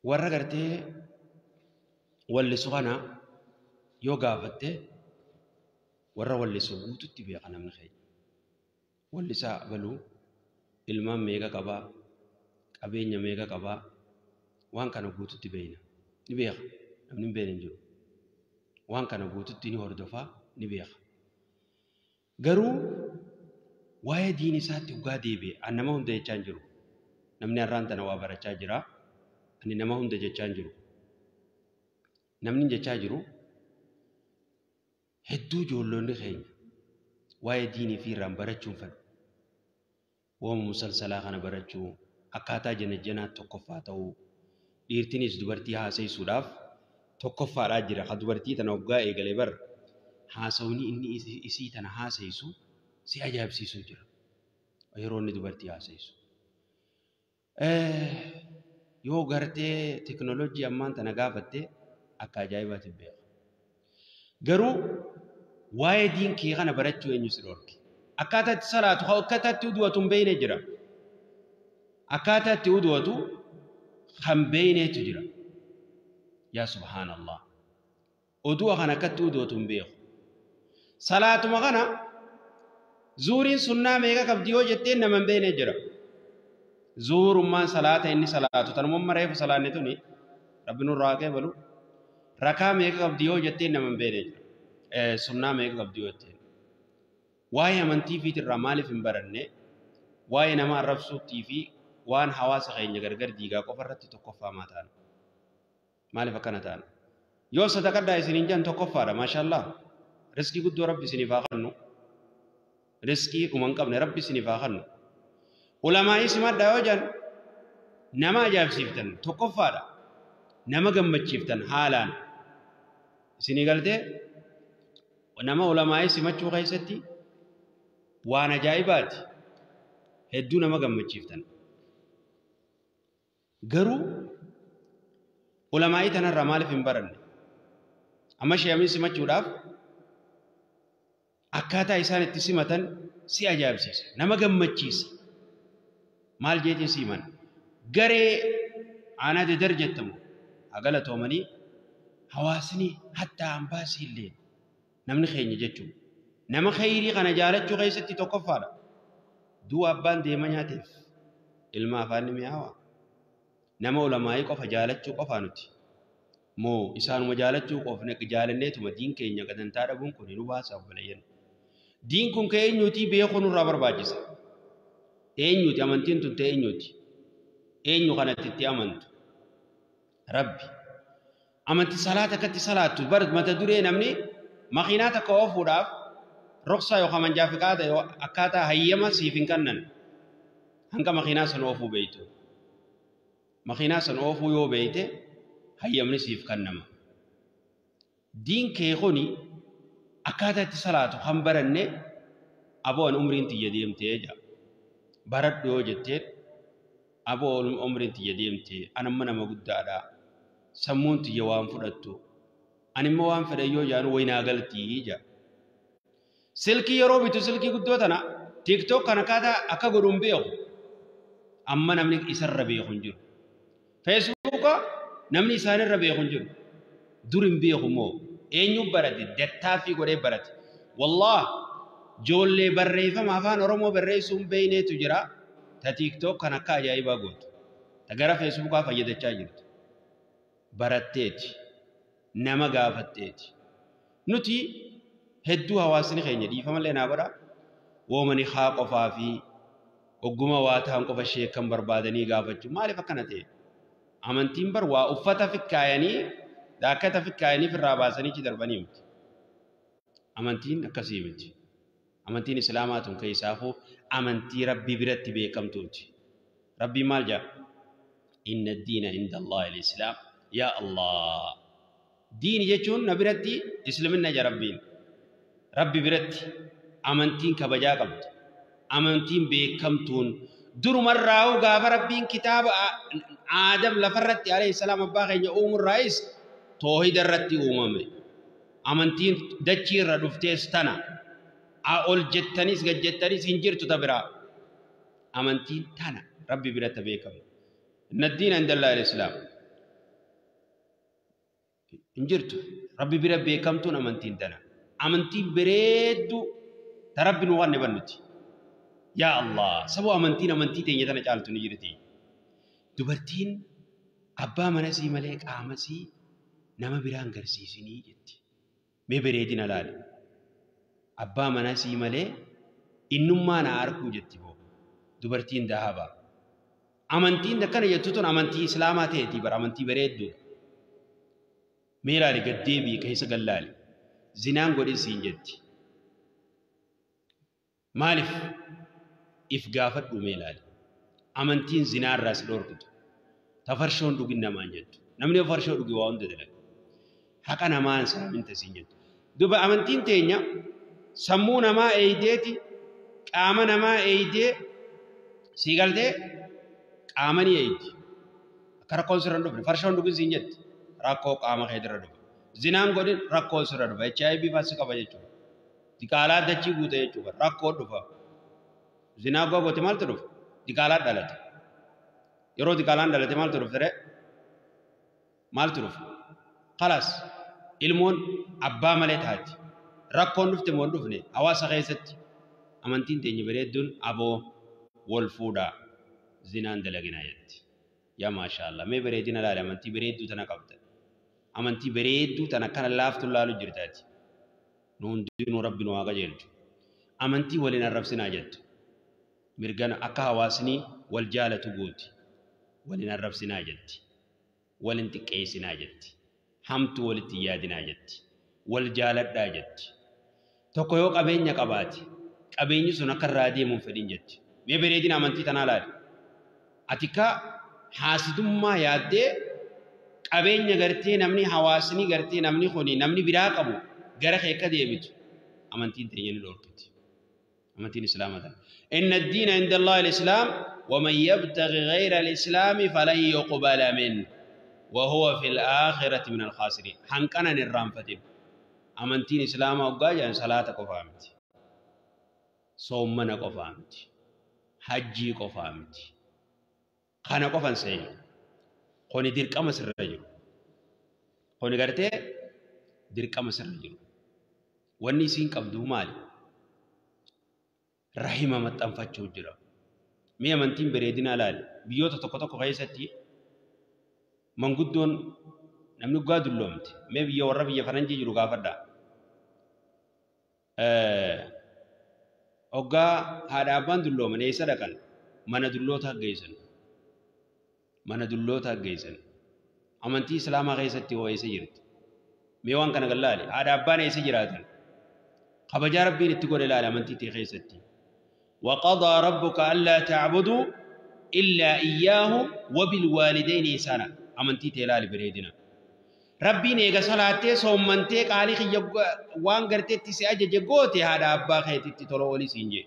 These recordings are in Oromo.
Warra gartee wallisu kana yoo gaafatte warra wallisu guututti beeka namni keenya. Wallisaa abaluu ilmaan meeqa qabaa, qabeenya meeqa qabaa, waan kana guututti beekna. Ni beeka, namni hin beekne hin jiru. Waan kana guututti ni hordofaa, ni beeka. Garuu waa'ee diin isaatti dhugaa deebi'e an nama hunda jechaa hin jiru. Namni har'aan tana waa barachaa jira. Ani nama hunda jechaa hin jiru. Namni jechaa jiru hedduu ijoollonni keenya waa'ee diinii fi irraan barachuun fedhu. Waama musalsalaa kana barachuu, akkaataa janajjanaa tokkoffaa ta'uu, dhiirtinis dubartii haasayisuudhaaf tokkoffaadhaa jira. Ka dubartii tana hoggaa eegalee bar haasawni inni isii tana haasayisu si ajaa'ibsiisuu jira. Yeroo inni dubartii haasayisu. Yoo gartee teknooloojii ammaan tana gaafatte akka ajaa'ibaatti beeka. Garuu waa'ee diin kee kana barachuu eenyu si dhorke? Akkaataa itti salaatu, akkaataa itti uduwatu hin beekne jira. Akkaataa itti uduwatu kan beekneetu jira. Yaa subhaanallah. Uduwa kana akkatti uduwatu hin beeku. Salaatuma kana zuuriin sunnaa meeqa qabdi yoo jetteen nama hin beekne jira. Zuurummaan salaata inni salaatu tanuma reefu salaanni tuni rabbi nurraa haa qeebalu. Rakaa meeqa qabdi yoo jetteen nama hin beekne jira. Sunnaa meeqa qabdi yoo jetteen. Waa'ee amantii fiitirraa maaliif hin baranne? Waa'ee nama arrabsuuttii fi waan hawaasa keenya gargar diigaa qofa irratti tokkoffaa maa taana? Maaliif akkana taana? Yoo sadaqadhaa isiniin jedhan tokkoffaadha, maashaallah. Riskii guddoo rabbi isiniif haa kennu. Riskii dhuma hin qabne rabbi isiniif haa kennu. Ulamaa'ii simadhaa yoo jedhan nama ajaa'ibsiiftan tokkoffaadha. Nama gammachiiftan haalaan. Isinii galtee nama ulamaa'ii simachuu keessatti waan ajaa'ibaati. Hedduu nama gammachiiftan. Garuu ulamaa'ii tanarraa maaliif hin baranne? Amma sheeyamiin simachuudhaaf akkaataa isaan itti simatan si ajaa'ibsiisa. Nama gammachiisa. Maal jeetiin si himan? Garee aanaa dadar jettamu haa galatoomanii hawaasni hattaa ambaasii illee namni keenya jechuudha. Nama kheyrii kana jaalachuu keessatti tokkoffaadha. Du'a abbaan deema nyaateef ilma afaan ni mi'aawa. Nama ulamaa'ii qofa jaalachuu qofaa nuti. Moo isaanuma jaalachuu qofne jaalanneetuma diin keenya gadantaa dhabuun kun nu baasa obboleeyyan. Diin kun ka eenyuutii beekuu nurraa barbaachisa. Eenyuuti amantiin tun ta'e eenyuuti? Eenyu kanatti itti amantu? Rabbi. Amanti salaata akkatti salaattu bar mata duree namni makiinaa takka oofuudhaaf roksaa yookaan manjaa fiqaada akkaataa hayyama siif hin kennan hanga makiinaa san oofuu beektu. Makiinaa san oofuu yoo beekte hayyamni siif kennama. Diin kee kuni akkaataa itti salaatu kan baranne aboo an umriin tiyya deemtee jedha. Baradhu yoo jetteen aboo umriin tiyya deemtee an amma nama guddaadha. Sammuun tiyya waan fudhattu. Ani immoo waan fedhan yoo jaanu wayinaa galtii jedha. Silkii yeroo bitu silkii guddoo tana TikTok kan akkaataa akka godhu hin beeku. Amma namni isarra beeku hin jiru. Feesbuuka namni isaanirra beeku hin jiru. Dur hin beeku moo eenyu barate dattaaffii godhee barate. Wallaah ijoollee barreeffama afaan Oromoo barreessuu hin beekneetu jira. Ta TikTok kan akka ajaa'ibaa gootu. Ta gara Feesbuukaa fayyadachaa jirtu. Baratteeti. Nama gaafatteeti. Nuti hedduu hawaasni keenya dhiifamallee naa godha. Woomani haa qofaa fi ogguma waa ta'an qofa sheekan barbaadanii gaafachuu maaliif akkana ta'e? Amantiin bar waa uffata fikkaayanii daakkata fikkaayanii firraa baasanii achi darbanii miti. Amantiin akkasii miti. Amantiin Islaamaa tun keessaafuu amantii Rabbi biratti beekamtuuti. Rabbiin maal jedha? Inna diina inda Allahi al-Islaam. Yaa Allah. Diini jechuun na biratti islamina jedha Rabbiin. Rabbi biratti amantiin kabajaa qabdu. Amantiin beekamtuun durumarraa'uu gaafa Rabbiin kitaaba Aadam lafarratti alayhi salaam abbaa keenya uumurraayis toohida irratti uumame. Amantiin dachii irra dhuftees tana. Ol jettanis gad jettanis hin jirtu ta biraa. Amantiin tana. Rabbi biratti beekamu. Inna diina inda Allaahi al-Islaam. Hin jirtu. Rabbi bira beekamtuun amantiin tana. Amantiin bareedduu ta Rabbi nu wanne bannuti. Yaa Allah, saboo amantiin amantii teenya tana caaltu ni jirti. Dubartiin abbaa manasii malee qaamasii nama biraan garsiisinii jetti. Mee bareedina laali. Abbaa manasii malee innummaa na arkuu jetti boo. Dubartiin dahabaa. Amantiin akkana jettu tun amantii Islaamaa ta'eeti bara amantii bareedduudha. Mee laali gaddeebii keessa gallaali. Zinaan godhin siin jetti. Maaliif if gaafadhu mee laali. Amantiin zinaarraa si dhorkitu. Ta farshoon dhugin namaan jettu. Namni farshoo dhuge waa hunda dalaga. Haqa namaan saaminta siin jettu. Duba amantiin teenya sammuu namaa eeydeeti qaama namaa eeydee sii galtee qaama ni eeydi. Akka rakkoon sirra hin dhufne farshoon dhugin siin jetti. Rakkoo qaama keetirra dhufa. Zinaan godhin rakkoon sirra dhufa. HIV fa'aa si qaba jechuudha. Diqaalaa dachii guute jechuudha. Rakkoo dhufa. Zinaa goote maaltu dhufa? Diqaalaa dhalate. Yeroo diqaalaan dhalate maaltu dhufa ture? Maaltu dhufa? Khalaas ilmoon abbaa malee taati. Rakkoon dhufte moo hin dhufne hawaasa keessatti amantiin teenya bareedduun aboo wal fuudhaa zinaan dalaginaa jetti. Yaa maashaallah mee bareedina laali amantii bareedduu tana qabda. Amantii bareedduu tana akkana laaftu laalu jirtaati. Nu hundinuu Rabbi nu haa qajeelchu. Amantii waliin arrabsinaa jettu. Mirgana akka hawaasni wal jaalatu gooti. Waliin arrabsinaa jetti. Waliin xiqqeessinaa jetti. Hamtuu walitti yaadinaa jetti. Wal jaaladhaa jetti. Tokko yoo qabeenya qabaate qabeenyi sun akka irraa deemuun fedhin jetti. Mee bareedina amantii tanaa laali. Ati ka haasidummaa yaaddee qabeenya gartee namni hawaasni gartee namni kuni namni biraa qabu gara kee akka deebitu amantiin teenya ni dhorkiti. Amantiin Islaamaa tana. Inna diina inda Allahi al-Islaam ومن يبتغي غير الإسلام فلن يقبل منه وهو في الآخرة من الخاسرين. حنقنا الرامفتين. أمنتين إسلام أوغا صلاة قفامتي. صومنا قفامتي. حجي قفامتي. خانا قفان سيئ. قوني دير كما سر الرجل. قوني غرتي دير كما سر الرجل. واني سين قبضو مالي. رحمة متنفتشو جرا. Mee amantiin bareedinaa laali. Biyyoota tokko tokko keessatti manguddoon namni dhugaa dulloomte. Mee biyya warra biyya faranjii jiru gaafadhaa. Hoggaa haadha abbaan dullooman eessa dhaqan? Mana dullootaa geessan. Mana dullootaa geessan. Amantii Islaamaa keessatti hoo eessa jirti? Mee waan kana gallaali. Haadha abbaan eessa jiraatan? Kabajaa Rabbiin itti godhe laali amantii ta'e keessatti. وقضى ربك ألا تعبدوا إلا إياه وبالوالدين إحسانا. أمنتي تلال بريدنا. ربي نيجا صلاتي صومنتي قالي خي وان غرتي تي أجج غوتي هذا أبا خيتي تلو سينجي.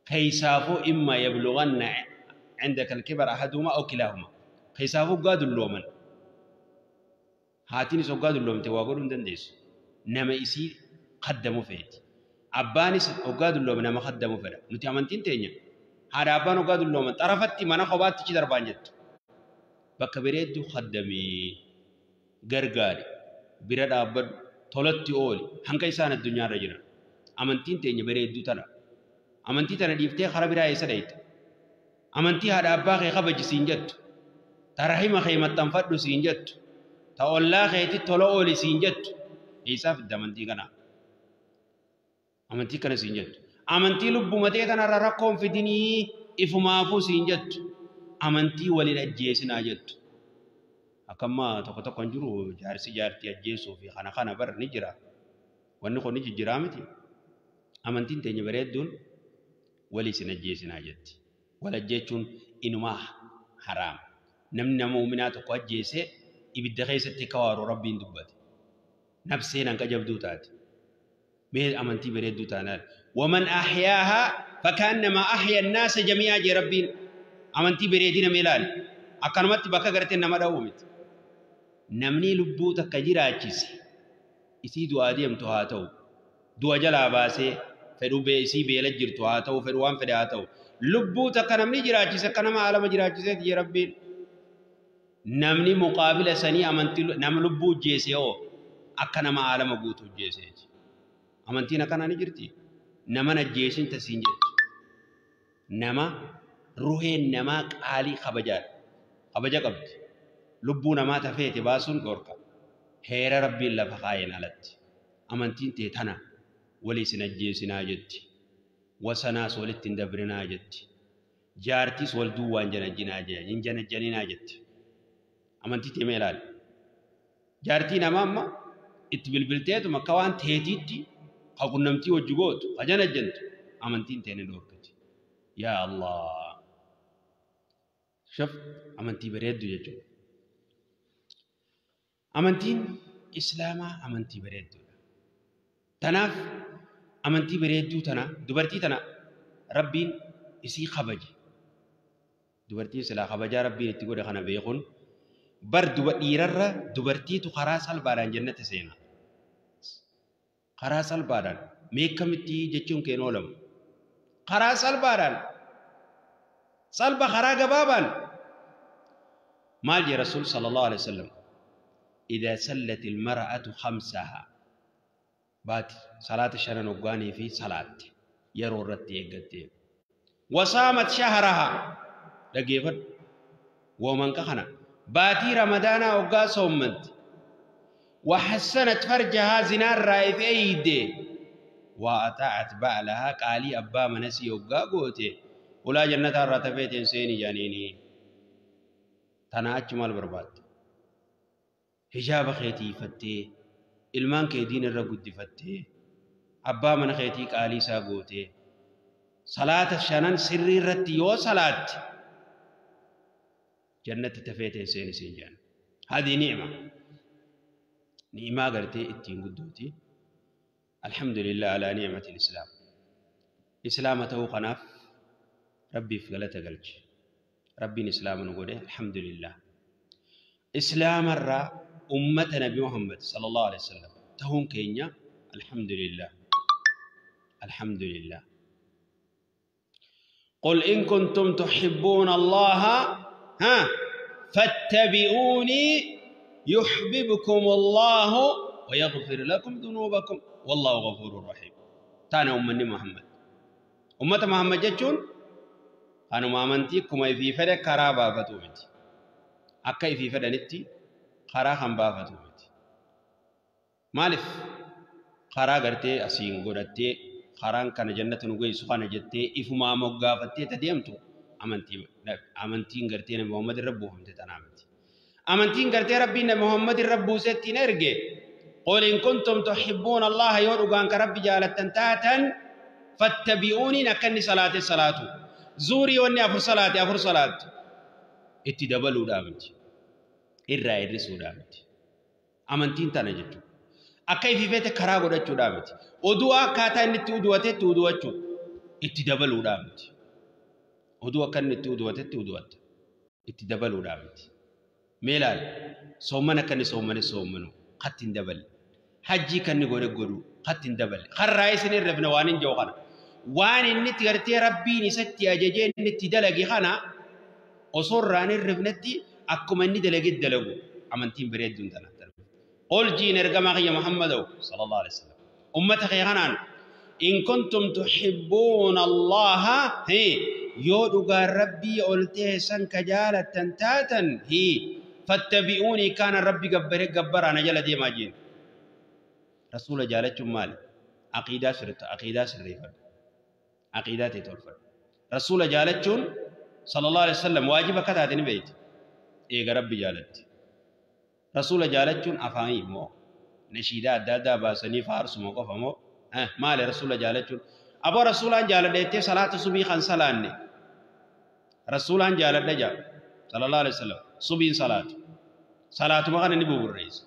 خيسافو إما يبلغن عندك الكبر أحدهما أو كلاهما. خيسافو قاد اللومن. هاتيني سو قاد اللومن تواغورون دنديس. نما إسي قدموا فيتي. Abbaanis hoggaa dulloome nama khaddamu fedha. Nuti amantiin teenya haadha abbaan hoggaa dullooman xarafatti mana kophaatti achi darbaan jettu. Bakka bareeddu khaddamii gargaari bira dhaabbadhu tolatti ooli hanga isaan addunyaarra jiran. Amantiin teenya bareedduu tana. Amantii tana dhiiftee karaa biraa eessa dhayita? Amantii haadha abbaa kee kabaji siin jettu. Ta rahima kee maxxanfadhu siin jettu. Ta ollaa keetti tola ooli siin jettu. Eessaa fidda amantii kanaa? Amantii kana siin jettu. Amantii lubbumatee kanarra rakkoon fidinii ifumaafuu siin jettu. Amantii waliin ajjeesinaa jettu. Akkamma tokko tokko hin jiru jaarsi jaartii ajjeesuu fi kana kana bara ni jira. Wanni kun ni jijjiiraa miti. Amantiin teenya bareedduun walii sin ajjeesinaa jetti. Wal ajjeechuun inumaa haraam. Namni nama muuminaa tokko ajjeesee ibidda keessatti akka waaru Rabbiin dubbate. Nabseen hanqa jabduu taate. Mee amantii bareedduu taanaan. ومن أحياها فكأنما أحيا الناس جميعا جي ربين. amantii bareedina mee laali. Akkanumatti bakka gartee nama dha'uu miti. Namni lubbuu takka jiraachise isii du'aa deemtu haa ta'u. Du'a jalaa baasee fedhu isii beela jirtu haa ta'u fedhu waan fedhe haa ta'u. Lubbuu takka namni jiraachise akka nama aalama jiraachiseeti jee Rabbiin. Namni muqaabila sanii amantii nama lubbuu ujjeese hoo akka nama aalama guutuu ujjeeseeti. Amantiin akkanaa ni jirti. Nama najjeesin tasiin jettu. Nama ruheen namaa qaalii kabajaadha. Kabaja qabdi. Lubbuu namaa tafeete baasuun dhorka. Heera Rabbiin lafa kaayeen alatti. Amantiin tee tana walii sin ajjeesinaa jetti. Wasanaas walitti hin dabrinaa jetti. Jaartiis wal duwwaan janajjinaa hin janajjaninaa jetti. Amantii tee mee ilaali. Jaartii namaa amma itti bilbilteetuma akka waan teetiitti ka qunnamtii wajji gootu ka janajjantu amantiin tee ni dhorkiti. Yaa Allah. Shuf amantii bareeddu jechuudha. Amantiin Islaamaa amantii bareedduudha. Tanaaf amantii bareedduu tana dubartii tana Rabbiin isii kabaje. Dubartiin silaa kabajaa Rabbiin itti godhe kana beekuun bar duba dhiirarra dubartiitu karaa salphaadhaan jannata seena. Karaa salphaadhaan meekkamitti jechuun keen oolamu. Karaa salphaadhaan salpha karaa gabaabaan maal jee Rasuul sallallahu alaihi wasallam إذا سلت المرأة خمسها بات صلاة شنن وقاني في صلاة يرو رتي قتي وصامت شهرها لقيفت ومن كخنا باتي رمضان وقا صومت وحسنت فرجها زنار رائف أيدي وأطاعت بعلها قالي أبا منسي وقا قوتي ولا جنة الرتفيت إنسيني جانيني تنا أجمل برباد hijaaba keetii ifattee ilmaan kee diin irra guddifattee abbaa mana keetii qaalii isaa gootee salaata shanan sirrii irratti yoo salaatte jannatti tafeetee seeni siin jedhan. Hadii ni'ima. Ni'imaa gartee ittiin guddooti. Alhamdulillah alaa ni'mati islaam. Islaama ta'uu kanaaf Rabbiif galata galche. Rabbiin islaama nu godhe alhamdulillah. Islaamarraa أمة نبي محمد صلى الله عليه وسلم تهون كينيا الحمد لله الحمد لله. قل إن كنتم تحبون الله ها فاتبعوني يحببكم الله ويغفر لكم ذنوبكم والله غفور رحيم. تانا أمة محمد أمة محمد جتون أنا ما أمنتي كما في فرق كرابة فتومتي أكاي في فرق نتي karaa kan baafatu miti. Maaliif karaa gartee asiin godhattee karaan kana jannata nu geessu kana jettee ifumaa moggaafattee tadeemtu amantiin gartee Nabi Muhammad irra buufamte tanaa miti. Amantiin gartee Rabbiin Nabi Muhammad irra buusetti hin erge. Qul in kuntum tuhibbuuna Allaha yoo dhugaan ka Rabbi jaalattan taatan fattabi'uuniin akka inni salaate salaatu. Zuurii wanni afur salaate afur salaatu. Itti dabaluudhaa miti. Irraa hir'isuudhaa miti. Amantiin tana jechuudha. Akka ififeete karaa godhachuudhaa miti. Oduu akkaataa inni itti uduwatetti uduwachuu itti dabaluudhaa miti. Oduu akka inni itti uduwatetti uduwatta itti dabaluudhaa miti. Mee ilaali soomman akka inni soommane soommanu qatti hin daballe. Hajjii kan inni godhe godhu qatti hin daballe. Karraa isin irrafne waan hin jiru kana. Waan inni itti gartee Rabbiin isatti ajajee inni itti dalage kana osoo irraan hirrifnetti akkuma inni dalage dalagu amantiin bareedduun tana. Qul jiin ergamaa kiyya Muhammadow sallallahu alaihi wasallam ummata kee kanaan in kuntum tuhibbuuna Allaha yoo dhugaan Rabbii ol ta'e san ka jaalattan taatan fattabi'uunii kaana Rabbi gabbaree gabbaraa na jala deemaa jeen. Rasuula jaalachuun maali? Aqiidaa sirriitta aqiidaa sirreeffadhu. Aqiidaa ta'e tolfadhu. Rasuula jaalachuun sallallahu alaihi wasallam waajiba akka taate ni beekti. Eega Rabbi jaalatti. Rasuula jaalachuun afaanii immoo nashiidaa adda addaa baasanii faarsuma qofa moo maali rasuula jaalachuun? Aboo rasuulaan jaaladha jettee salaata subii kan salaanne rasuulaan jaaladha jaa sallallahu alaihi wasallam subiin salaatu salaatuma kana ni buburreessa.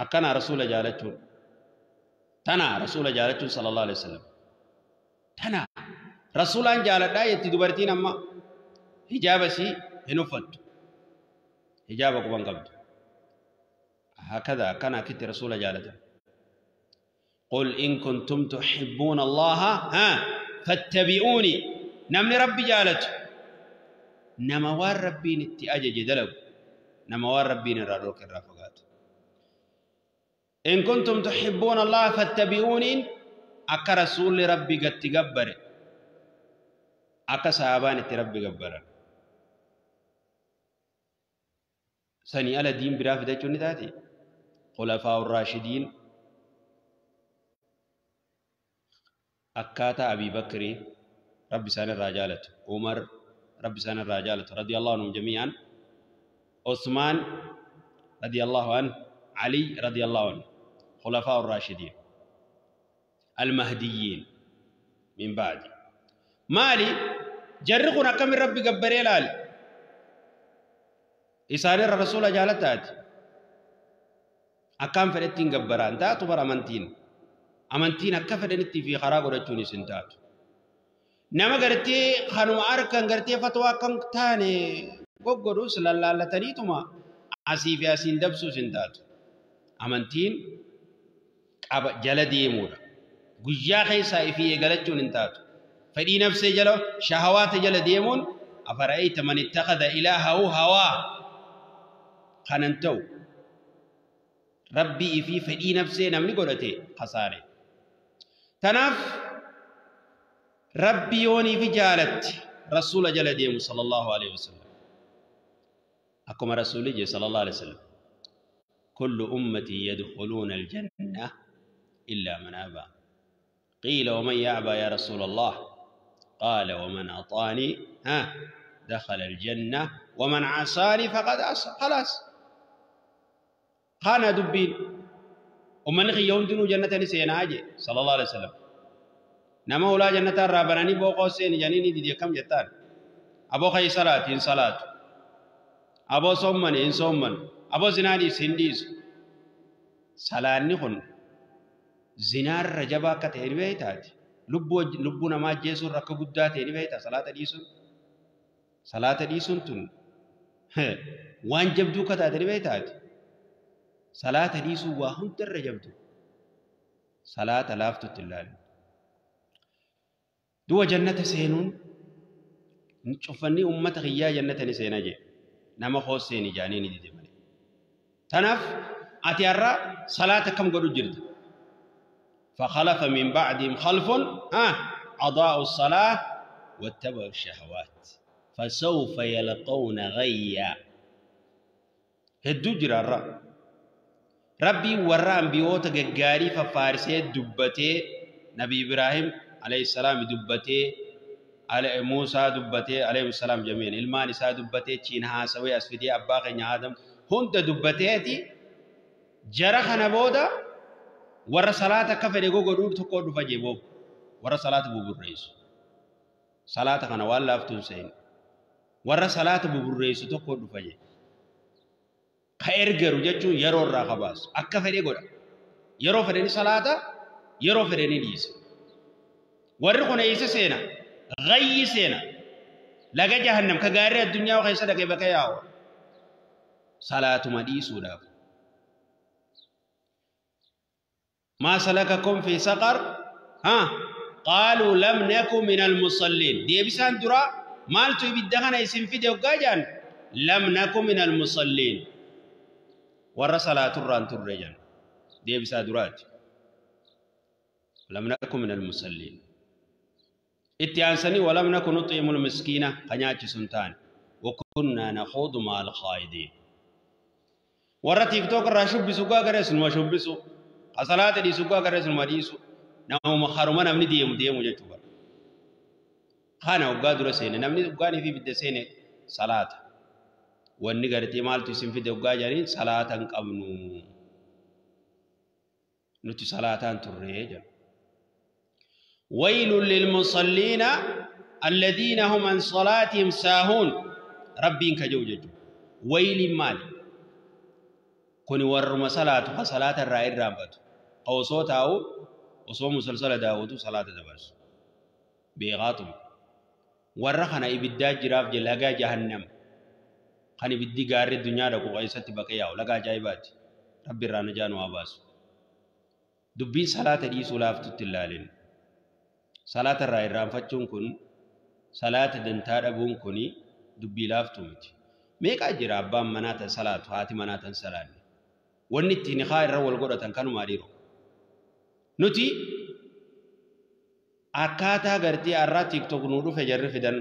Akkana rasuula jaalachuun tana rasuula jaalachuun sallallahu alaihi wasallam tana rasuulaan jaaladha jetti dubartiin amma hijaaba sii hin uffattu. Hijaaba quban qabdu. Hakada akkana akkitti rasuula jaalatan. قل إن كنتم تحبون الله ها فاتبعوني Namni Rabbi jaalatu nama waan Rabbiin itti ajaje dalagu, nama waan Rabbiin irraa dhorke irraa fagaatu. In kuntum tuhibbuuna Allaha fattabi'uuniin akka rasuulli Rabbi gatti gabbare, akka sahaabaan itti Rabbi gabbaran. Sanii ala diin biraa fidachuun ni taati. Khulafaa Raashidiin akkaataa Abii Bakrii Rabbi isaan irraa jaalatu, Umar Rabbi isaan irraa jaalatu, radiyallahu anhum jamii'an, Usmaan radiyallahu anhu, Ali radiyallahu anhu, khulafaa Raashidiin al-Mahdiyyiin min ba'di. Maali jarri kun akkamin Rabbi gabbaree laali? Isaanirra rasuula jaalataati. Akkaan fedhettiin gabbaraan taatu bar amantiin. Amantiin akka fedhanitti fi karaa godhachuunis hin taatu. Nama gartee kanuma harkan gartee fatwaa akkan taane goggodhus lallaallataniituma asii fi asiin dabsuus hin taatu. Amantiin qaba jala deemuudha. Guyyaa keessaa ifii eegalachuun hin taatu. Fedhii nafsee jala shahawaata jala deemuun afara'ayta man ittakhadha ilaahahu hawaa kanan ta'u Rabbii ifii fedhii nafsee namni godhate kasaare. Tanaaf Rabbi yoonii fi jaalatti rasuula jala deemu sallallahu alaihi wasallam. Akkuma rasuulli jee sallallahu alaihi wasallam. Kullu ummatii yadkhuluuna aljanna illaa man abaa. Qiila waman ya'baa yaa rasuulallah? Qaala waman axaanii dakhala aljanna waman casaanii faqad asa. Khalaas. Kana dubbiin ummanni kiyya hundinuu jannata ni seenaa jee sallallahu alaihi wasallam. Nama hulaa jannataa irraa bananii booqoo seeni jedhanii ni didi akkam jettaan? Aboo kayi salaati hin salaatu. Aboo soommani hin soommanu. Aboo zinaa dhiisi hin dhiisu. Salaanni kun zinaarra jabaa akka ta'e ni beektaati. Lubbuu namaa ajjeesuurra akka guddaa ta'e ni beektaa salaata dhiisuun. Salaata dhiisuun tun waan jabduu akka taate ni beektaati. Salaata dhiisuun waa hundarra jabdu. Salaata laaftutti hin ilaalin. Du'a jannata seenuun cuffanni uummata kiyyaa jannata ni seena jee. Nama koos seeni jaanii ni dide malee. Tanaaf ati har'a salaata akkam godhu jirta? فخلف من بعدهم خلف أضاعوا الصلاة واتبعوا الشهوات فسوف يلقون غيا. هدو جرى ربي ورا أنبيوت غاري ففارسي دبتي نبي إبراهيم عليه السلام دبتي على موسى دبتي عليه السلام جميعا إلمان إسا دبتي تشينها سوي أسفدي أبا خنيا آدم هند دبتي جرى خنبودا ورا صلاة كفر يقول قدور تقول فجيبو ورا صلاة ببريس صلاة خنا والله أفتون سين ورا صلاة ببريس تقول فجي خير جرو جتشو يرو الرخباس أكفر يقول يرو فرني صلاة يرو فرني ديس ورقنا يس سينا غي سينا لقى جهنم كغاري الدنيا وخيسة لقى بكياو صلاة ما ديسو داف. ما سلككم في سقر؟ قالوا لم نكن من المصلين. دي بسان درا مالتو يبدغنا يسن في دوغاجان لم نكن من المصلين. ورا صلاة الران ترجان. دي بسان درات. لم نكن من المصلين. اتيانسني ولم نكن نطعم المسكين قناچ سنتان وكنا نخوض مع الخائدين. ورا تيك توك راشب بسوغا غرس نو شبسو صلاة دي سوغا غرس نو ديسو نو خرما نمني ديم ديم جچو خانا وغا در سين نمني وغاني في بد سين صلاة وني غرتي مالتو سين في دوغا جاري صلاة قبنو نتي صلاة تريج. ويل للمصلين الذين هم عن صلاتهم ساهون. ربين كجوجج ويل مال كوني ورم صلاة فصلاة الرائر رابط أو صوت أو وصوم مسلسل داود صلاة دبرس بيغاطم ورخنا إبدا جراف جلقا جهنم خاني بدي غار الدنيا ركو غيسة بقيا ولقا جايبات ربي رانا جانو عباس دبين صلاة دي سلاف تتلالين صلاة الرائر رام فتشون كن Salaata dantaa dhabuun kuni dubbii laaftuu miti. Meeqaa jira abbaan manaa tan salaatu, haati manaa tan salaanne. Wanni ittiin nikaa irra wal godhatan kanumaa dhiiroo. Nuti akkaataa gartee har'aa TikTok nuu dhufe jarri fidan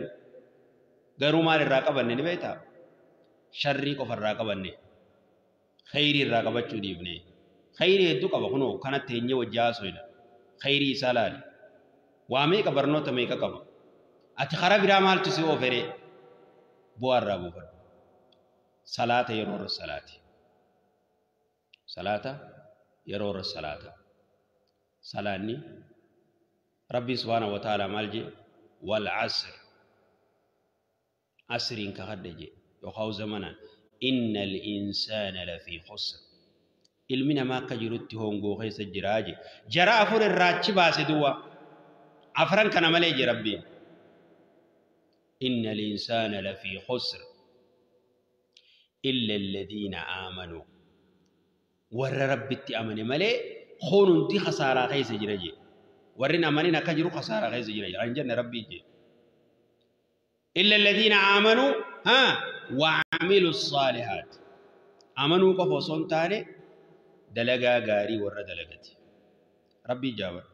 garuu maal irraa qabanne ni beektaa? Sharrii qofa irraa qabanne. Khayrii irraa qabachuu dhiifne. Khayrii hedduu qaba kunoo kanatti eenyee wajji haasofna. Khayrii isaa laali. Waa meeqa barnoota meeqa qaba. Ati karaa biraa maaltu si ooferee? Bu'aa irraa buufadhu. Salaata yeroo irra salaati. Salaata yeroo irra salaata. Salaanni Rabbi subhaanahu wa ta'ala maal jee? Wal asr. Asriin kakadhe jee yookaan zamanaan. Innal insaana lafii khusr. Ilmi namaa akka jirutti hongoo keessa jiraa jee. Jara afur irraa achi baase duwwaa. Afran kana malee jee Rabbiin. Innal insaana lafii khusr. Illa alladhiina aamanuu. Warra Rabbitti amane malee kun hundi khasaaraa keessa jira jee. Warri hin amanin akka jiru khasaaraa keessa jira jee. An jenne Rabbii jee. Illa alladhiina aamanuu haa wa'amilu saalihaat. Amanuu qofa osoo hin taane dalagaa gaarii warra dalagate. Rabbii jaabadhu.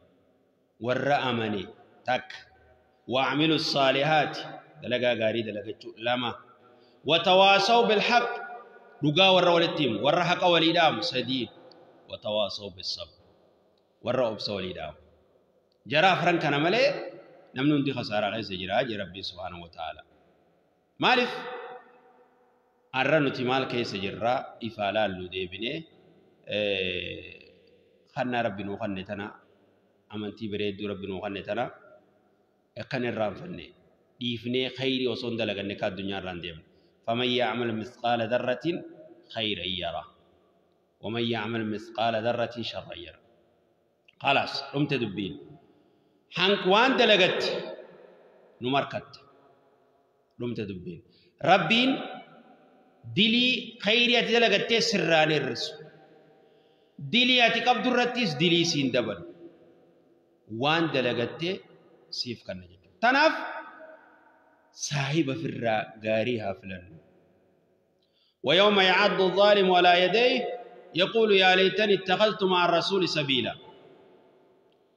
Warra amane takka. Wa'amilu saalihaat dalagaa gaarii dalagachuu lama. Watawaasaw bilhaq dhugaa warra walitti himu warra haqa walii dhaamu sadii. Watawaasaw bisabr warra obsa walii dhaamu. Jara afran kana malee namni hundi khasaaraa keessa jira jee Rabbiin subhaanahu wa ta'ala. Maaliif har'a nuti maal keessa jirraa ifaa laallu deebinee kannaa Rabbi nuu kanne tana amantii bareedduu Rabbi nuu kanne tana akkan irraanfanne dhiifnee khayrii osoo hin dalaganne akka addunyaa irraan deemne. Faman ya'mal mithqaala dharratin khayran yara. Waman ya'mal mithqaala dharratin sharran yara. Khalaas dhumte dubbiin. Hanq waan dalagatte nu markatte. Dhumte dubbiin. Rabbiin dilii khayrii ati dalagattee sirraan hir'isu. Dilii ati qabdu irrattis dilii siin dabalu. Waan dalagattee siif kanna jechuudha. Tanaaf saahiba firraa gaarii haa filannu. ويوم يعض الظالم على يديه يقول يا ليتني اتخذت مع الرسول سبيلا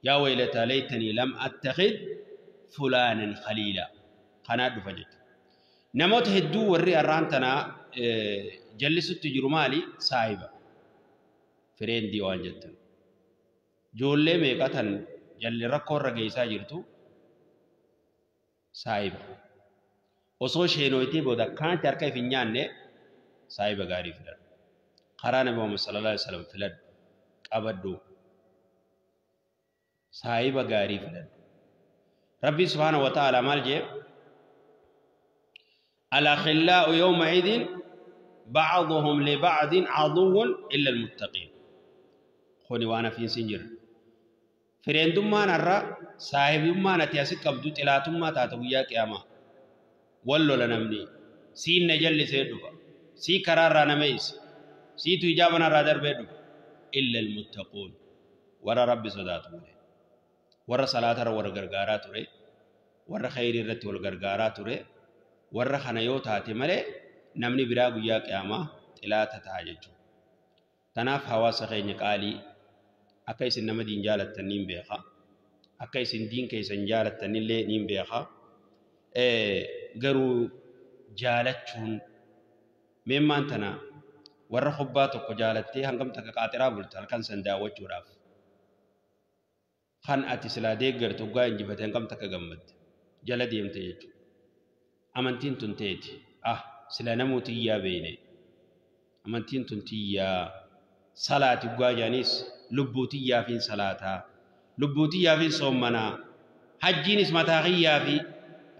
يا ويلتى ليتني لم أتخذ فلانا خليلا. قناة فجت نموت هدو وري أرانتنا جلست تجرمالي صاحبة فرين ديوان جدا جولي ميقاتن جل ركور رقيسا جرتو صاحبة osoo sheenoyitee booda akkanatti harka if hin nyaanne saahiba gaarii filadhu. Karaa Nabi Muhammad sallallahu alaihi wasallam filadhu. Qabadhu. Saahiba gaarii filadhu. Rabbi subhaanahu wa ta'ala maal jee? Al-akhillaa'u yawma idin ba'duhum li ba'din aduwwun illa al-muttaqiin. Kuni waan hafiin sin jira. Fireendummaan har'a saahibummaan ati asi qabdu xilaatummaa taata guyyaa qiyaamaa. Wallola namni siin na jallisee dhufa sii karaarraa nama isa siitu hijaaba narraa darbee dhufa illa almuttaquun warra rabbi sodaatu malee warra salaatarra warra gargaaraa ture warra khayrii irratti wal gargaaraa ture warra kana yoo taate malee namni biraa guyyaa qiyaamaa xilaata ta'a jechuudha. Tanaaf hawaasa keenya qaalii akka isin nama diin jaalattan niin beeka akka isin diin keessan jaalattanillee niin beeka. Garuu jaalachuun meemmaan tana warra kubbaa tokko jaalattee hangam takka qaaxiraa bulta halkan san daawwachuudhaaf kan ati silaa deeggartu hoggaa injifate hangam takka gammadde jala deemte jechuudha. Amantiin tun teeti sila namuu tiyyaa beeyne amantiin tun tiyyaa salaati hoggaa jaanis lubbuu tiyyaafiin salaataa lubbuu tiyyaafiin soommanaa hajjiinis mataa kiyyaafi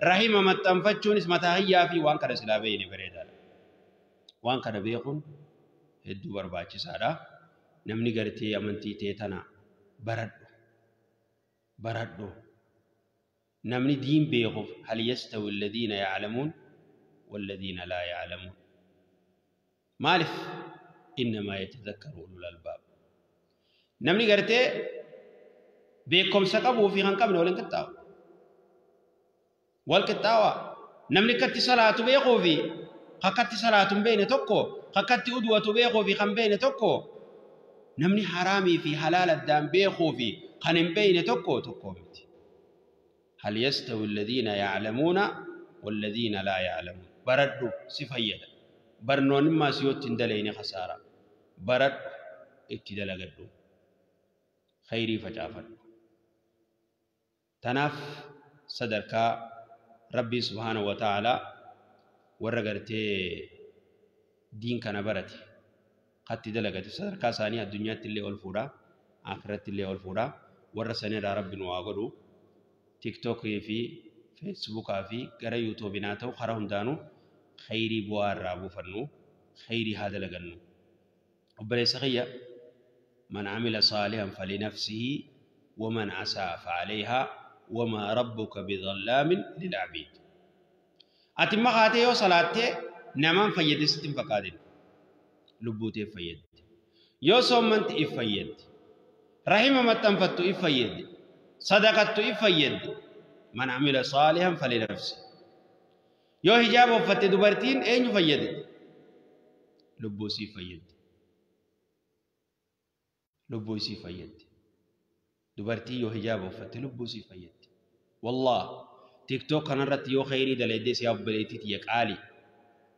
rahima maxxanfachuunis mataa kiyyaa fi waan kana silaa beeyne bareedaadha. Waan kana beekuun hedduu barbaachisaadha. Namni gartee amantii ta'e tana baradhu. Baradhu. Namni diin beekuuf hal yastawi alladhiina ya'lamuun walladhiina laa ya'lamuun. Maaliif? Innamaa yatadhakkaru ulul albaab. Namni gartee beekumsa qabuu fi kan qabne waliin qixxaawu. Wal qixxaawaa. Namni akkatti salaatu beekuu fi akkatti salaatu hin beekne tokko, akkatti uduwatu beekuu fi kan beekne tokko, namni haraamii fi halaal addaan beekuu fi kan hin beekne tokko tokko miti. Hal yastawi alladhiina ya'lamuuna walladhiina laa ya'lamuun. Baradhu si fayyada. Barnoonnimmaa si yootti hin dalayne khasaara. Baradhu itti dalagadhu. Khayrii facaafadhu. Tanaaf sadarkaa Rabbii subhaanahu wa ta'aalaa warra gartee diin kana barate katti dalagate sadarkaa isaanii addunyaatti illee ol fuudha, akhiratti illee ol fuudha. Warra sanirraa Rabbi nu haa godhu. Tiktookii fi Feesbuukaa fi gara Yuutuubiin haa ta'u karaa hundaanuu khayrii bu'aa irraa buufannu, khayrii haa dalagannu. Obboleessa kiyya, man amila saalihan falinafsihi waman asaa fa'alayhaa wamaa rabbuka bidhallaamin lil'abiid. Ati imma kaatee yoo salaattee namaan fayyadde sitti hin fakkaatin. Lubbuu teef fayyadde. Yoo soommante if fayyadde. Rahima maxxanfattu if fayyadde. Sadaqattu if fayyadde. Man amila saalihan falinafsi. Yoo hijaaba uffatte dubartiin eenyu fayyadde? Lubbuu isii fayyadde. Lubbuu isii fayyadde. Dubartii yoo hijaaba uffatte lubbuu isii fayyadde. Wallaah TikTok kanarratti yoo khayrii dalaydee si obboleettii tiyya qaali.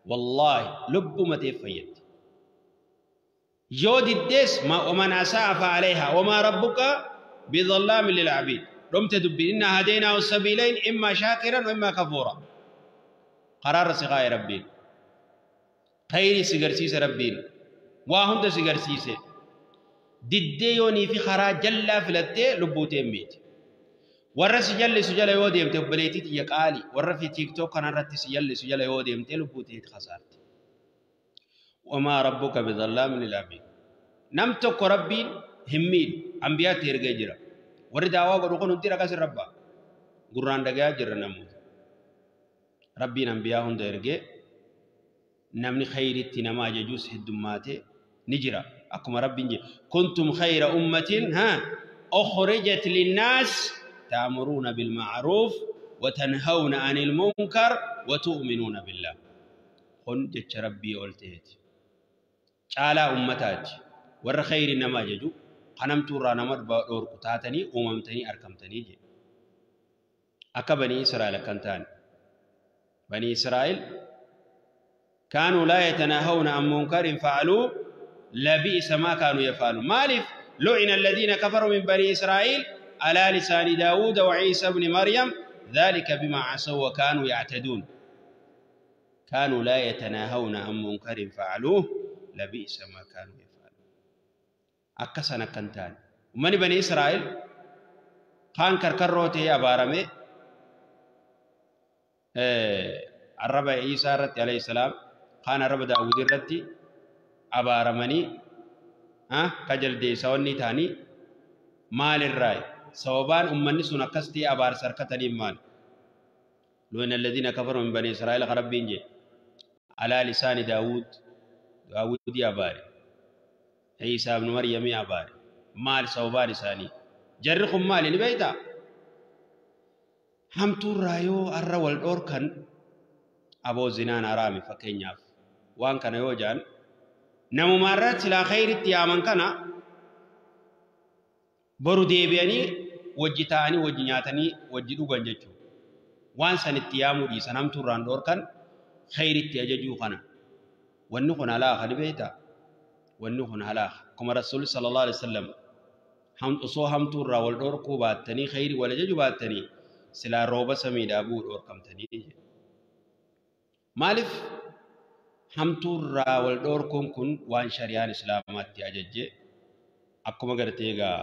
Wallaahi lubbuma teef fayyadde. Yoo diddees waman asa'a fa'alayhaa wamaa rabbuka bidhallaamin lil abiid. Dhumte dubbiin innaa hadaynaahu sabiilayn immaa shaakiran wa immaa kafuura. Karaarra si kaa'e Rabbiin. Khayrii si garsiise Rabbiin. Waa hunda si garsiise. Diddee yoonii fi karaa jallaa filattee lubbuu tee miiti. Warra si jallisu jala yoo deemte obboleettii tiyya qaali, warra fi TikTok kanarratti si jallisu jala yoo deemte lubbuu teeti khasaarte. Wamaa rabbuka bidhallaamin lil abiid. Nam tokko Rabbiin hin miidhu. Anbiyaatti ergee jira. Warri daawaa godhu kun hundi ragaa sirra ba'a. Gurraan dhagayaa jirra namoota. Rabbiin anbiyaa hunda ergee namni khayritti nama ajajuus heddummaate ni jira. Akkuma Rabbiin jedhe kuntum khayra ummatin ha ukhrijat linnaas ta'muruuna bil ma'ruuf wa tanhawna anil munkar wa tu'minuuna billah. Kun jecha Rabbii ol ta'eeti. Caalaa ummataati. Warra khayri nama ajaju kan hamtuurraa nama dhoorku taatanii uumamtanii arkamtanii jedhe. Akka Banii Israa'el akkan taane. Banii Israa'el kaanuu laa yatanaahawna an munkarin fa'aluu labi'sa maa kaanuu yaf'aluun. Maaliif? Lu'ina alladhiina kafaruu min Banii Israa'il alaa lisaani Daawuda wa Iisa ibni Maryam dhalika bimaa asaw wa kaanuu ya'taduun. Kaanuu laa yatanaahawna an munkarin fa'aluu labi'sa maa kaanuu yaf'aluun. Akka san akka hin taane. Uummanni Banii Israa'el kaan karkarroo ta'ee abaarame arraba Iisaa irratti alayhi salaam, kaan arraba Daawud irratti abaaramanii ka jaldeessa wanni ta'anii maalirraayi? Sababaan uummanni sun akkas ta'e abaarsa harkataniif maali? Lu'ina alladhiina kafaru min Banii Israa'el ka Rabbiin jedhe alaa lisaani Daawud, Daawudii abaare, Iisaa ibnu Maryamii abaare. Maal sababaan isaanii? Jarri kun maali ni beektaa? Hamtuurraa yoo arra wal dhoorkan aboo zinaan haraami fakkeenyaaf waan kana yoo jaan namuma irra silaa khayritti yaaman kana boru deebi'anii wajji taa'anii wajji nyaatanii wajji dhugan jechuudha. Waan san itti yaamuu dhiisan hamtuurraan dhoorkan khayritti ajajuu kana. Wanni kun halaaka ni beektaa? Wanni kun halaaka. Akkuma Rasuulli sallallahu alaihi wasallam osoo hamtuurraa wal dhoorkuu baattanii khayri wal ajaju baattanii silaa rooba samiidhaa bu'uu dhoorkamtanii jedhe. Maaliif hamtuurraa wal dhoorkuun kun waan shari'aan islaamaatti ajajje akkuma gartee egaa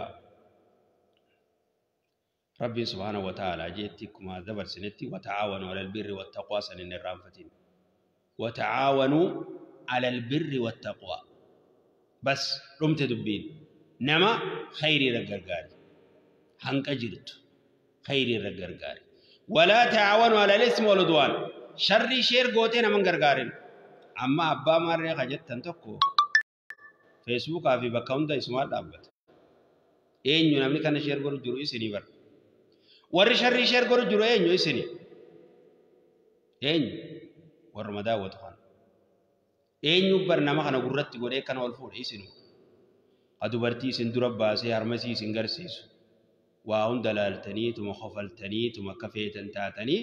Rabbiin subhaanahu wa ta'aalaa jeetti akkuma dabarsinetti wata'aawanuu alal birri wattaqwaa san hin irraanfatin. Wata'aawanuu alal birri wattaqwaa. Bas dhumte dubbiin. Nama khayrii irra gargaari. Hanqa jirtu khayrii irra gargaari. Walaa ta'aawanuu alal ismi wal udwaan. Sharrii sheer gootee nama hin gargaarin. Amma abbaa maarree ka jettan tokko Feesbuukaa fi bakka hunda isumaan dhaabbata. Eenyu namni kana sheer godhu jiru isinii bara. Warri sharrii sheer godhu jiru eenyu isini. Eenyu warruma daawwatu kana. Eenyu bar nama kana gurratti godhee kana ol fuudhe isinu. Ha dubartii isin dura baasee harmasii isin garsiisu. Waa hunda laaltanii tuma kofaltanii tuma akka feetan taatanii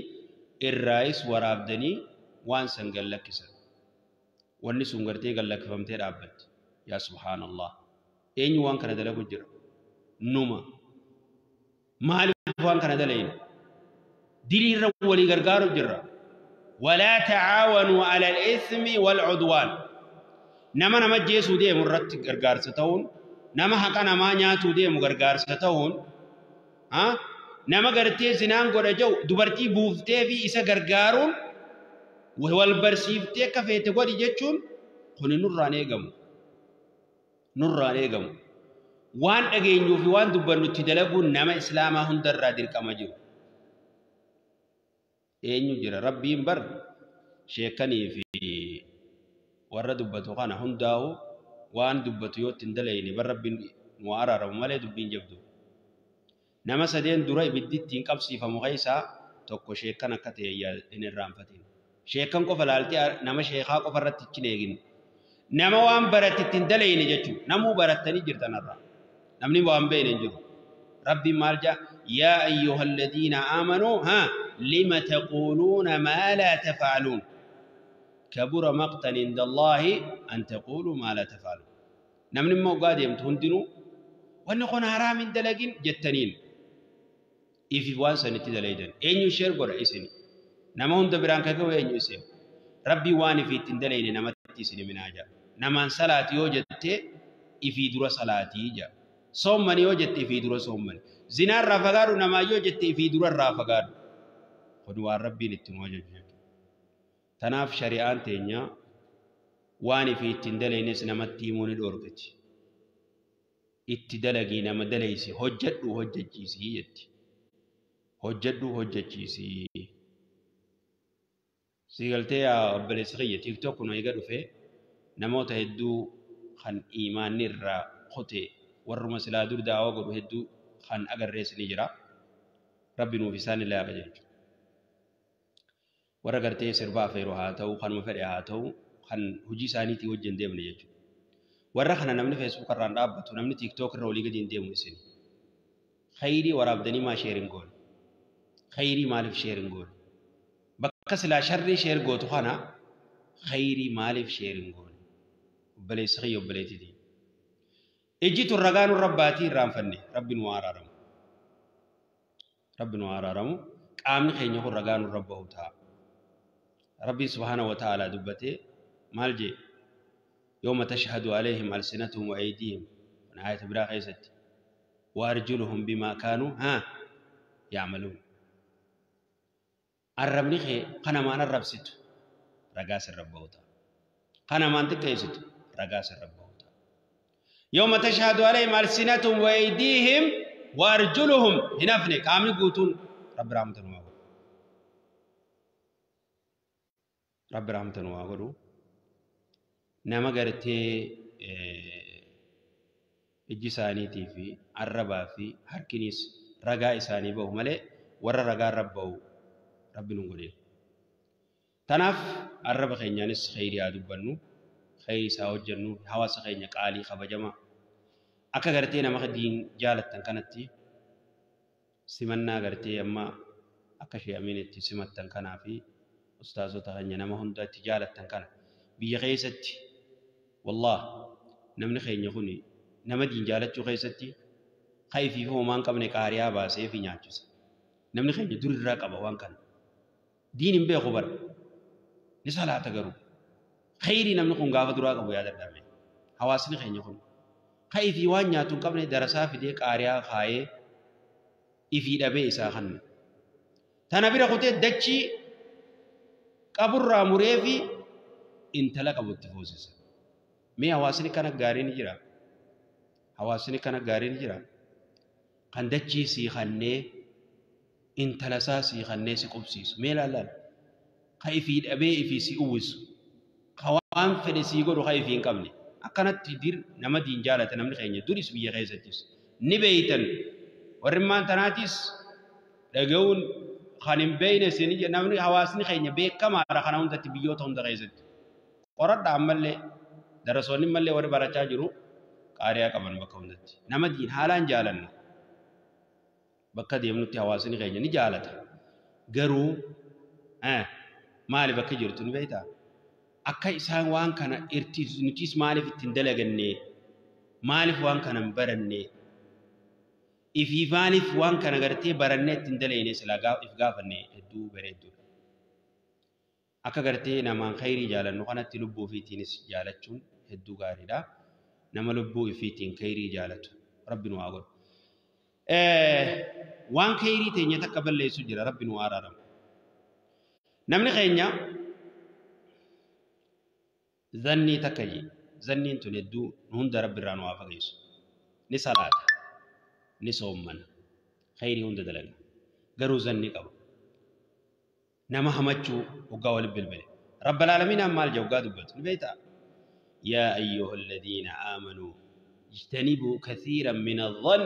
irraayis waraabdanii waan san gallakkisan. Wanni sun gartee gallakkifamtee dhaabbatti. Yaa subhaanallah. Eenyu waan kana dalagu jira? Numa. Maaliif waan kana dalayna? Diliirra walii gargaaru jirra. ولا تعاونوا على الإثم والعدوان. نما نما جيسو دي مرت غرغار ستون، نما حقا نما نياتو دي مغرغار ستون، ها نما غرتي زنان غدا جو دبرتي بوفتي في إسا غرغارون والبرسيفتي كفيت غدي جچون كن نوران ايغم نوران ايغم وان اغينيو في وان دبنو تدلغو نما اسلاما هندر دير كما جيرو. Eenyu jira rabbiin bar sheekanii fi warra dubbatu kana hundaa'u waan dubbatu yoo ittiin dalayne bar rabbiin nu araaramu malee dubbiin jabdu. Nama sadeen dura ibiddi ittiin qabsiifamu keessaa tokko sheekan akka ta'e hin irraanfatin. Sheekan qofa laaltee nama sheekaa qofa irratti hin eegin. Nama waan baratte ittiin dalayne jechuudha. Namuu barattanii jirtan irraa. Namni waan beekne hin jiru. Rabbiin maal jedha? Yaa ayyuhalladhiina aamanuu haa لم تقولون ما لا تفعلون كبر مقتا عند الله أن تقولوا ما لا تفعلون. نمن ما قادم تهندنو ونقول حرام دلقين جتنين إفي وان سنتي دليدن إن يشير قرأ إسني نما هند بران كاكو إن يسير ربي واني في تندلين نما تيسني من آجا نما صلاة يوجدت إفي درو صلاة يجا صومني يوجدت إفي درو صومني زنا الرافقار نما يوجدت إفي درو الرافقار. Kun waan rabbiin ittiin hojjetu jechuudha. Tanaaf shari'aan teenya waan ifii ittiin dalaynes namatti himuu ni dhoorgati. Itti dalagii nama dalaysi hojjedhu hojjechiisii jetti. Hojjedhu hojjechiisii. Siigaltee yaa obboleessi kiyya TikTok kun eega dhufee namoota hedduu kan imaanni irraa qote warruma silaa dur daawaa godhu hedduu kan agarrees ni jira. Rabbi nuuf isaan illee haa qajeelchu. Warra gartee sirbaa feeru haa ta'u kanuma fedhe haa ta'u kan hojii isaaniitii wajjin deemne jechuudha. Warra kana namni Facebook irraan dhaabbatu namni TikTok irra olii gadi hin deemu isin. Khayrii waraabdanii maa sheerin goone? Khayrii maaliif sheerin goone? Bakka silaa sharrii sheer gootu kana khayrii maaliif sheerin goone? Obboleessi kiyya obboleettiitii. Ijji tun ragaa nurra baatii irraanfanne rabbi nu araaramu. Rabbi nu araaramu qaamni keenya kun ragaa nurra bahu ta'a. ربي سبحانه وتعالى دبته مالجي يوم تشهد عليهم ألسنتهم وأيديهم ونهاية براخيست وأرجلهم بما كانوا ها يعملون. الرب نخي قنا ما نرب ست رقاس الرب بوتا قنا ما انتكيست رقاس الرب بوتا. يوم تشهد عليهم ألسنتهم وأيديهم وأرجلهم هنفني كامل قوتون رب رحمة الله رب رحمة الله. نما قرتي ijji isaaniitii fi arrabaa fi harkinis ragaa isaanii bahu malee warra ragaa rabbahu rabbi nu godhe. Tanaaf arraba keenyaanis khayrii haa dubbannu, khayrii isaa hojjennu, hawaasa keenya qaalii kabajamaa akka gartee nama diin jaalattan kanatti simannaa gartee amma akka ishee amiin itti simattan kanaa fi ustaazota keenya nama hunda itti jaalattan kana biyya keessatti wallah namni keenya kun nama diin jaalachuu keessatti kayfii fi homaan qabne qaariyaa baasee fi nyaachisa. Namni keenya dur irraa qaba waan kana. Diin hin beeku bara. Ni salaata garuu. Khayrii namni kun gaafa duraa qabu yaadadhame. Hawaasni keenya kun kayfii waan nyaatu hin qabne darasaa fidee qaariyaa kaayee ifii dhabee isaa kanna. Tana bira kutee dachii qaburraa muree fi intala qabutti foosisa. Mee hawaasni kana gaariin jira. Hawaasni kana gaariin jira. Kan dachii sii kannee intala isaa sii kannee si qubsiisu. Mee ilaalaa. Ka ifii dhabee ifii si uwwisu. Ka waan fedhe sii godhu ka ifii hin qabne. Akkanatti dir nama diin jaalata namni keenya duris biyya keessattis. Ni beeytan. Warri maan tanaatis dhaga'uun Kan hin beeyne isin namni hawaasni keenya beekamaadha kana hundatti biyyoota hunda keessatti. Qoradha ammallee darasoonni mallee warri barachaa jiru qaariyaa qaban bakka hundatti. Nama diin haalaan jaalanna. Bakka deemnutti hawaasni keenya ni jaalata. Garuu maali bakka jirtu ni beektaa? Akka isaan waan kana nutis maaliif ittiin dalaganne? Maaliif waan kana hin baranne? Ifii maaliif waan kana gartee barannee ittiin dalayne silaa if gaafanne hedduu bareedduudha. Akka gartee namaan khayrii jaalannu kanatti lubbuu ofiitiinis jaalachuun hedduu gaariidha. Nama lubbuu ofiitiin khayrii jaalatu Rabbi nu haa godhu. Waan khayrii teenya takka balleessu jira Rabbi nu haa araaramu. Namni keenya zannii takka jee zanniin tun hedduu nu hunda Rabbi irraa nu haa fageessu. Ni salaata, ni soommana, khayrii hunda dalaga. Garuu zannii qaba. Nama hamachuu hoggaa walitti bilbile. Rabbal aalamiinaan maal jee hoggaa dubbatu ni beektaa? Yaa ayyuha alladhiina aamanuu ijtanibuu kathiiran min adh-dhann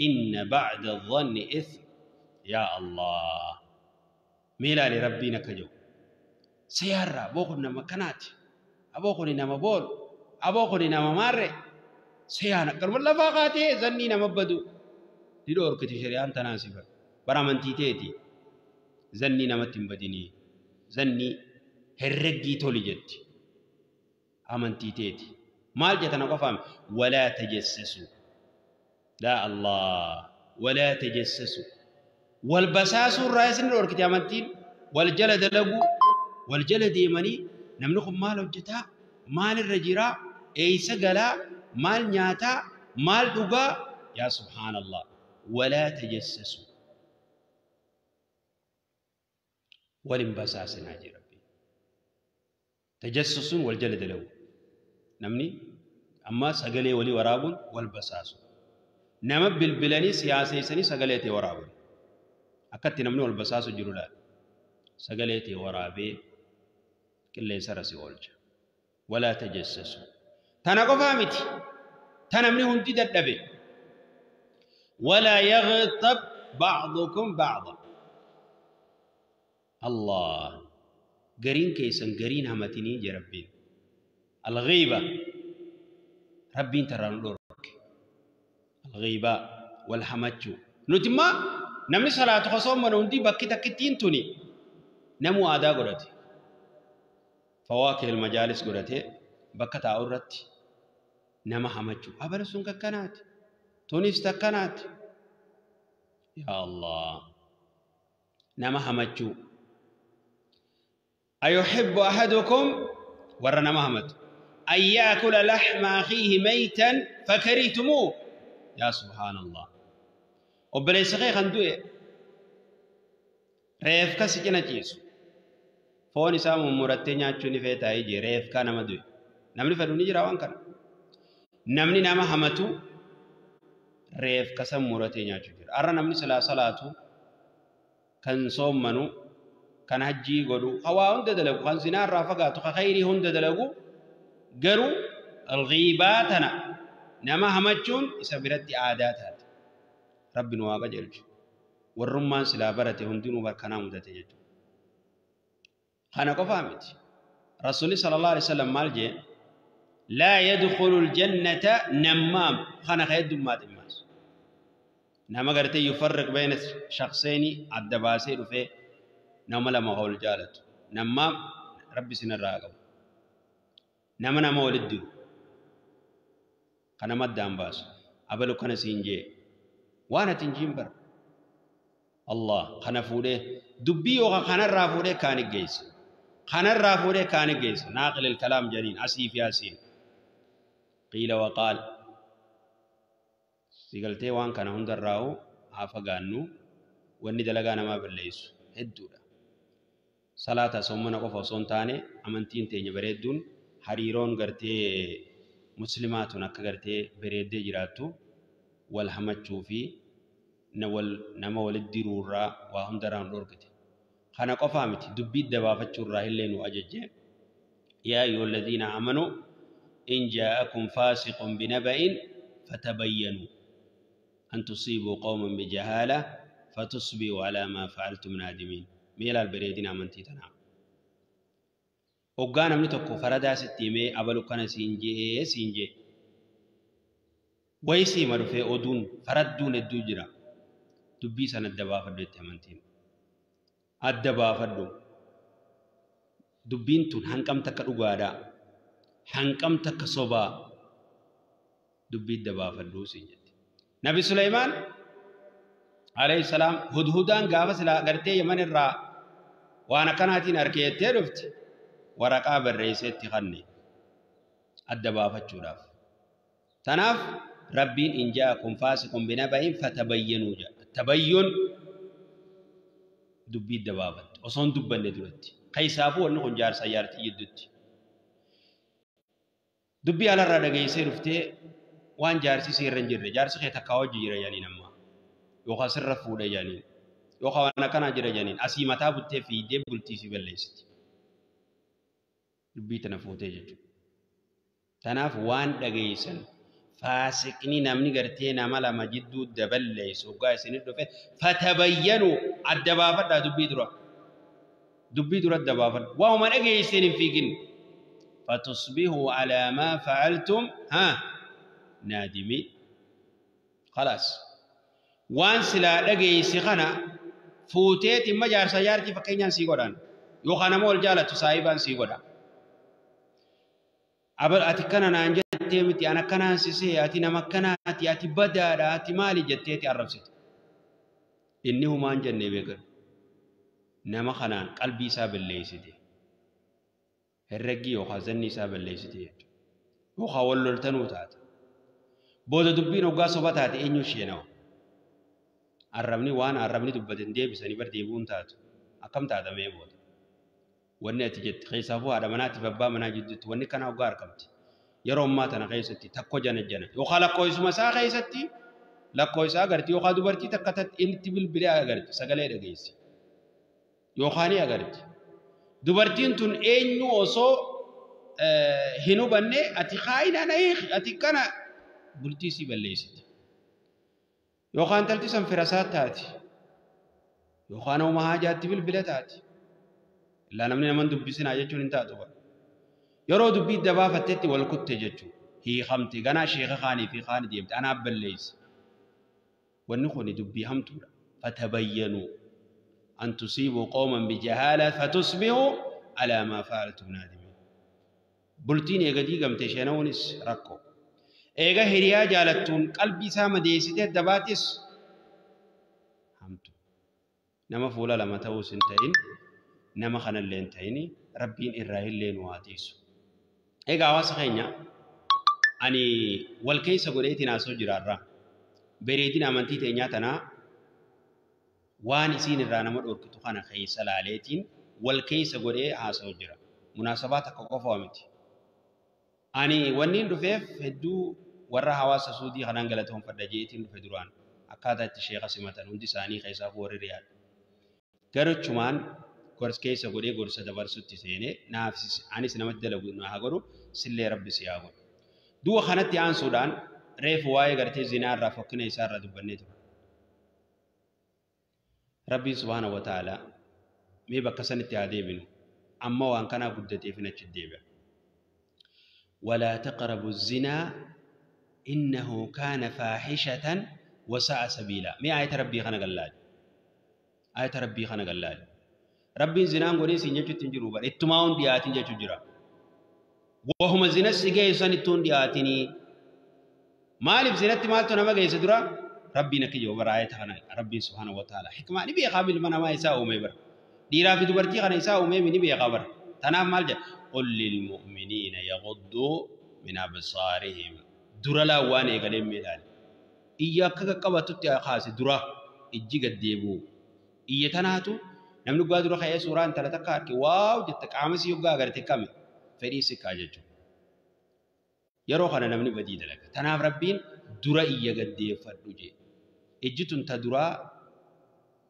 inna ba'da adh-dhanni ithm. Yaa Allah. Mee ilaali Rabbiin akka jedhu. Seyaarraa aboo kun nama akkanaati. Aboo kuni nama boolu. Aboo kuni nama maarre. Seyaan akkanuma lafaa kaatee zannii nama badu. Ni dhoorkiti shari'aan tanaan si bara. Bara amantii teeti. Zannii namatti hin badinii. Zannii herreggii toli jetti. Amantii teeti. Maal jetana qofaame? Walaa tajassasu. Laa Allah. Walaa tajassasu. Wal basaasuu irraa isin dhoorkiti amantiin. Wal jala dalaguu. Wal jala deemanii namni kun maal hojjetaa? Maal irra jiraa? Eessa galaa? Maal nyaataa? Maal dhugaa? Yaa subhaanallah. Walaa tajassasu. Wal hin basaasinaa jee Rabbiin. Tajassusuun wal jala dalagu. Namni amma sagalee walii waraabuun wal basaasu. Nama bilbilanii siyaaseessanii sagalee ta'e waraaban. Akkatti namni wal basaasu jiru laala. Sagalee ta'e waraabee qilleensarra si oolcha. Walaa tajassasu. Tana qofaa miti. Ta namni hundi dadhabe. Walaa yaghtab ba'dukum ba'da. Allah. Gariin keessan gariin hamatinii jee Rabbiin. Al-ghiiba. Rabbiin tarraa nu dhorke. Al-ghiiba wal hamachuu. Nuti immoo namni salaatu osoo mana hundi bakki takkittiin tuni namuu aadaa godhate. Fawaakihil majaalis godhatee bakka taa'u irratti nama hamachuu. Abala sun kakkanaati. Tunis takkanaati. Yaa Allah. Nama hamachuu. Ayuhibbu ahadukum warra nama hamatu. An yaakula lahma akhiihi maytan fakarihtumuu. Yaa subhaanallah. Obboleessi kee kan du'e reefka si cina ciisu. Foon isaa mummurattee nyaachuu ni feetaa ije reefkaa nama du'e. Namni fedhu ni jira waan kana. Namni nama hamatu reefka san muratee nyaachuu jira. Har'a namni silaa salaatu kan soommanu kan hajjii godhu kan waa hunda dalagu kan zinaa irraa fagaatu kan khayrii hunda dalagu garuu ghiibaa tana nama hamachuun isa biratti aadaa taate. Rabbi nu haa qajeelchu. Warrummaan silaa barate hundinuu barkanaa mudate jechuudha. Kana qofaa miti. Rasuulli sallallahu alaihi wasallam maal jee? Laa yadkhulu aljannata nammaam. Kana ka heddummaa ximmaas. Nama gartee yufarriq bayna shakhsayni adda baasee dhufee nama lama wal jaalatu. Nammaam Rabbi isinirraa haa qabu. Nama nama walitti diru. Ka nama addaan baasu. Abalu kana siin jee. Waan ati hin jiin bara. Allah kana fuudhee dubbii yookaan kanarraa fuudhee kaani geessa. Kanarraa fuudhee kaani geessa. Naaqilil kalaam jedhaniin asii fi asiin. Qiila waqaal. Si galtee waan kana hundarraa'u haa fagaannu. Wanni dalagaa namaa balleessu hedduudha. Salaata soommana qofa osoo hin taane amantiin teenya bareedduun hariiroon gartee muslimaa tun akka gartee bareeddee jiraattu wal hamachuu fi nama walitti diruurraa waa hundarraa nu dhorkite. Kana qofaa miti dubbii dabaafachuurraa illee nu ajajje. Yaa ayyuha alladhiina aamanuu in jaa'akum faasiqun binaba'in fatabayyanuu an tusiibuu qawman bijahaala Fatusbihu alaa maa fa'altum naadimiin. Mee ilaal bareedina amantii tanaa. Hoggaa namni tokko faradaa sitti himee abalu kana siin jee siin jee. Wayi siima dhufee oduun faradduun hedduu jira. Dubbii sana adda baafadhu itti amantiin. Adda baafadhu. Dubbiin tun hanqam takka dhugaadha. Hanqam takka sobaa. Dubbii adda baafadhu siin jetti. Nabi Suleymaan alayhi salaam hudhudaan gaafa silaa gartee Yaman irraa waan akkanaatiin harkeettee dhufti waraqaa barreesseetti kanne adda baafachuudhaaf. Tanaaf Rabbiin in jaa'akum faasiqun binaba'in fatabayyanuu jedha. Tabayyun dubbii adda baafattu osoo hin dubbanne duratti. Keessaafuu wanni kun jaarsa jaartii jidduutti. Dubbii alarraa dhageessee dhuftee waan jaarsi sirra hin jirre jaarsi kee takkaa hojii jira jedhaniin amma yookaan sirra fuudhe jedhaniin yookaan waan akkanaa jira jedhaniin asii mataa buttee fiigdee bultii si balleessiti. Dubbii tana fuutee jechuudha. Tanaaf waan dhageessan faasiqni namni gartee nama lama jidduu daballeessu hoggaa isinit dhufe fatabayyanu adda baafadhaa dubbii dura. Dubbii dura adda baafadhu. Waanuma dhageesseen hin fiigin. Fatusbihuu alaa maa fa'altum haa naadimiin. Khalaas. Waan silaa dhageesse kana fuutee dhimma jaarsa jaartii fakkeenyaan sii godhan yookaan nama wal jaalattu saahibaan sii godha. Abal ati kana naan jettee miti an akkanaan sisee ati nama akkanaati ati badaadha ati maali jetteeti arrabsite. Inni humaan jennee beekan. Nama kanaan qalbii isaa balleessite. Herreggii yookaan zanni isaa balleessite jechuudha. Yookaan wal loltanuu taate. Booda dubbiin hoggaa soba taate eenyu isheenawa. Arrabni waan arrabni dubbate hin deebisanii bar deebi'uun taatu. Akkam taata mee booda. Wanni ati jette keessaafuu haadha manaatiif abbaa manaa jidduutti wanni kana hoggaa argamti. Yeroo ammaa tana keessatti takko jana jana yookaan lakkoofsuma isaa keessatti lakkoofsa agarti yookaan dubartii takka itti bilbilee agarti sagalee dhageessi. Yookaan ni agarti. Dubartiin tun eenyu osoo hin hubanne ati kaayinaa na hiiki ati kana bultii si balleessiti. Yookaan intalti san firasaa taati. Yookaan nama haajaatti bilbila taati. Illaa namni naman dubbisinaa jechuun hin taatu bara. Yeroo dubbii dabaafattetti wal kutte jechuudha. Hiikamte ganaa sheeka kaanii fi kaanii deemte anaaf balleessa. Wanni kun dubbii hamtuudha. Fatabayyanuu an tusiibuu qooman bijahaala fatusbihuu alaa maa fa'altum naadimiin. Bultiin eega diigamte sheenawunis rakkoo. Eega hiriyaa jaalattuun qalbii isaa madeessitee dabaatis hamtu. Nama fuula lama ta'uus hin ta'in nama kanallee hin ta'in Rabbiin irraa illee nu haa tiisu. Egaa hawaasa keenya ani wal keessa godheetiin haasoo jiraarraa. Bareedina amantii teenyaa tanaa waan isiin irraa nama dhorkitu kana keessa laaleetiin wal keessa godhee haasoo jira. Munaasabaa takka qofa miti. Ani wanni dhufeef hedduu warra hawaasa Suudii kanaan galatoonfadha jeetiin dhufe duraan akkaataa itti sheeka simatan hundi isaanii keessaafuu warri Riyaad. Garuchumaan gorsa keessa godhee gorsa dabarsutti seenee naaf anis namatti dalagu na haa godhu sillee Rabbi si haa godhu. Du'a kanatti aansuudhaan reefu waa'ee gartee zinaa irraa fokkina isaa irraa dubbannee ture. Rabbiin subhaanahu wa ta'ala mee bakka sanitti haa deebinu amma waan kanaa guddateef hin achi deebi'a. ولا تقربوا الزنا إنه كان فاحشة وساء سبيلا. مي آية ربي خنا قلال. آية ربي خنا قلال. ربي زنا غوري سينجو تنجرو بار اتماون دياتين جچو جرا. وهم زنا سيگه سن تون دياتيني. مالف زنت مالتو نما گيس درا ربي نكيو بار آية خنا ربي سبحانه وتعالى حكمة ني بي قابل من ما يسا أومي بر. ديرا في دبرتي خنا يسا أومي ني بي قابر. تنام مال جا قل للمؤمنين يغضوا من أبصارهم درا لا واني قديم ميلان إياك قبتت يا خاص درا إجي قديبو إيا تناتو نمنو قادر خيا سوران تلاتة كارك واو جتك عامس يبقى غير تكمل فريسك أججو يروح أنا نمني بديد لك تناف ربين درا إيا قديب فردوجي إجي تنت درا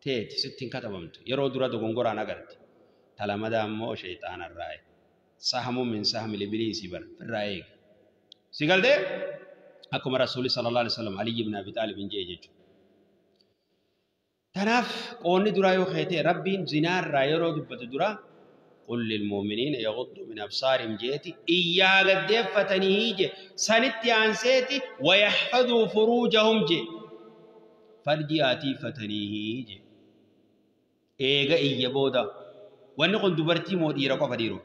تيت ستين كتبمت يرو درا دغنغورا نغرت تلامدا مو شيطان الرأي سهم من سهم الإبليس بر في الرأي سيقال ده أكما رسول صلى الله عليه وسلم علي بن أبي طالب جي جي. Tanaaf qoonni duraa yoo keete Rabbiin zinaarraa yeroo dubbatu dura قل للمؤمنين يغضوا من أبصارهم جيتي إيا قدفتني جي سنتي عن سيتي ويحفظوا فروجهم جي فرجي آتي فتنيه جي إيغا إيا بودا وأنكم دبرتي مو ديرا قفا ديرو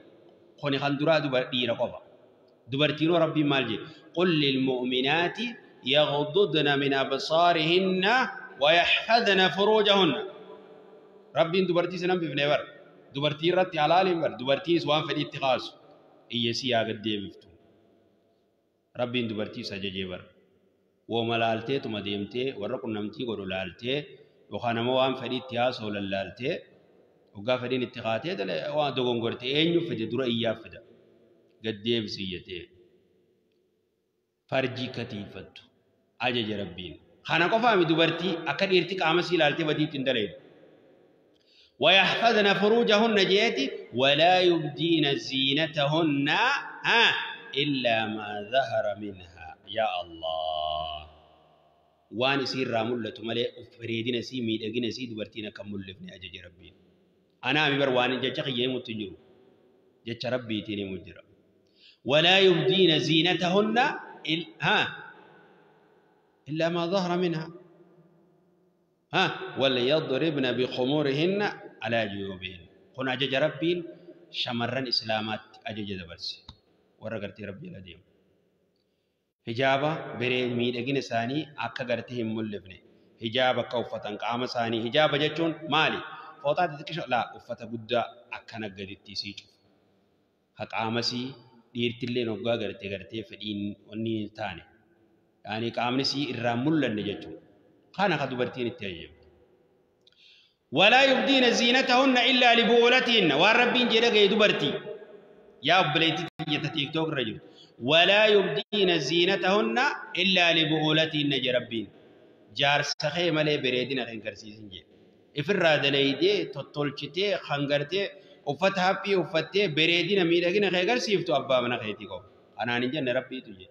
خوني خندرا دبر ديرا قفا دبرتينو ربي مال جي قل للمؤمنات يغضضن من أبصارهن ويحفظن فروجهن ربي دبرتي سنم بفنيبر dubartii irratti halaaliin bar dubartiinis waan fedhii itti kaasu iyyasii yaa gad deebiftu Rabbiin dubartiis ajajee bar wooma laalteetuma deemtee warra qunnamtii godhu laaltee yookaan nama waan fedhii itti haasa'u lallaaltee hoggaa fedhiin itti kaatee waan dogongorte eenyu fide dura iyyaaf fida gad deebisi iyyatee farjii katiifattu ajaje Rabbiin kana qofaami dubartii akka dhiirti qaama sii laaltee badiitti hin dalayne ويحفظن فروجهن جيتي ولا يبدين زينتهن إلا ما ظهر منها يا الله وان يصير رامولة ملي أفريدين سي ميدقين سي دبرتين كم ملفني أجج ربي أنا أمي بروان جتشخ يموت تنجرو جتش ربي تيني مجرى ولا يبدين زينتهن إلا ما ظهر منها وليضربن بخمورهن على جيوبهن قن أجج ربين شمرن إسلامات أجج دبرسي ورقرتي ربي الأديم حجابة بريد ميدقين ساني أكا قرتهم ملفني حجابة كوفة قام ساني حجابة جتشون مالي فوطات تكشو لا أفتا قد أكا نقدتي سيجو حق عامسي ديرتلين وقا قرتي قرتي فدين ونين تاني يعني قامنسي إراملن جتشون كان قد برتين التأجيب ولا يبدين زينتهن إلا لبؤولتهن والربين جرق يدبرتي يا بليتي تيك توك رجل ولا يبدين زينتهن إلا لبؤولتهن جربين جار سخي ملي بريدين خنكرسيسين جي إفراد دليدي تطولشتي خنقرتي وفتح بي وفتي بريدين ميدقين خنكرسيفتو أبا من خيتيكو أنا نجن ربي تجي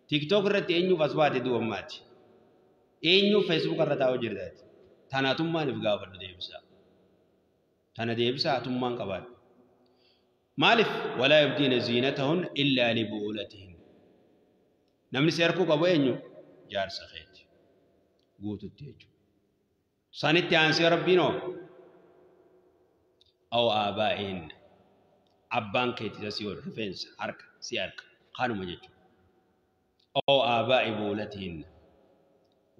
تيك توك رتي إنيو فسواتي دو أماتي eenyu Facebook irra taa'u jirtaati tanaatummaan if gaafadhu deebisaa tana deebisaa atummaan qabaadhu maaliif walaa yubdiina ziinatahun illaa libu'ulatihin namni si harkuu qabu eenyu jaarsa keeti guututti jechuudha sanitti aansee Rabbiinoo aw aabaa'ihin abbaan keeti isa si ol rifeensa harka si harka kanuma jechuudha aw aabaa'i bu'ulatihin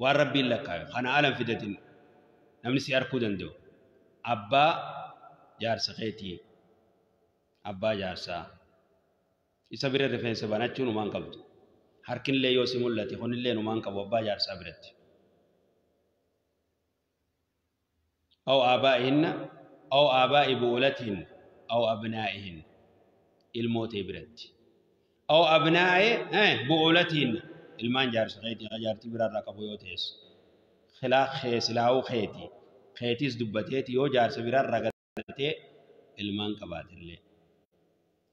waan Rabbiin lakkaayo kana alan fidatin namni si arkuu danda'u abbaa jaarsa keetii abbaa jaarsaa isa bira rifeensa banachuun humaan qabdu harkinillee yoo si mul'ate kunillee humaan qabu abbaa jaarsaa biratti aw aabaa'ihinna aw aabaa'i bu'ulatihinna aw abnaa'ihinna ilmootee biratti aw abnaa'i bu'ulatihinna ilmaan jaarsa keetii jaartii biraarraa qabu yoo ta'es khilaa silaa'uu keetii keetiis dubbateeti yoo jaarsa biraarraa gartee ilmaan qabaatillee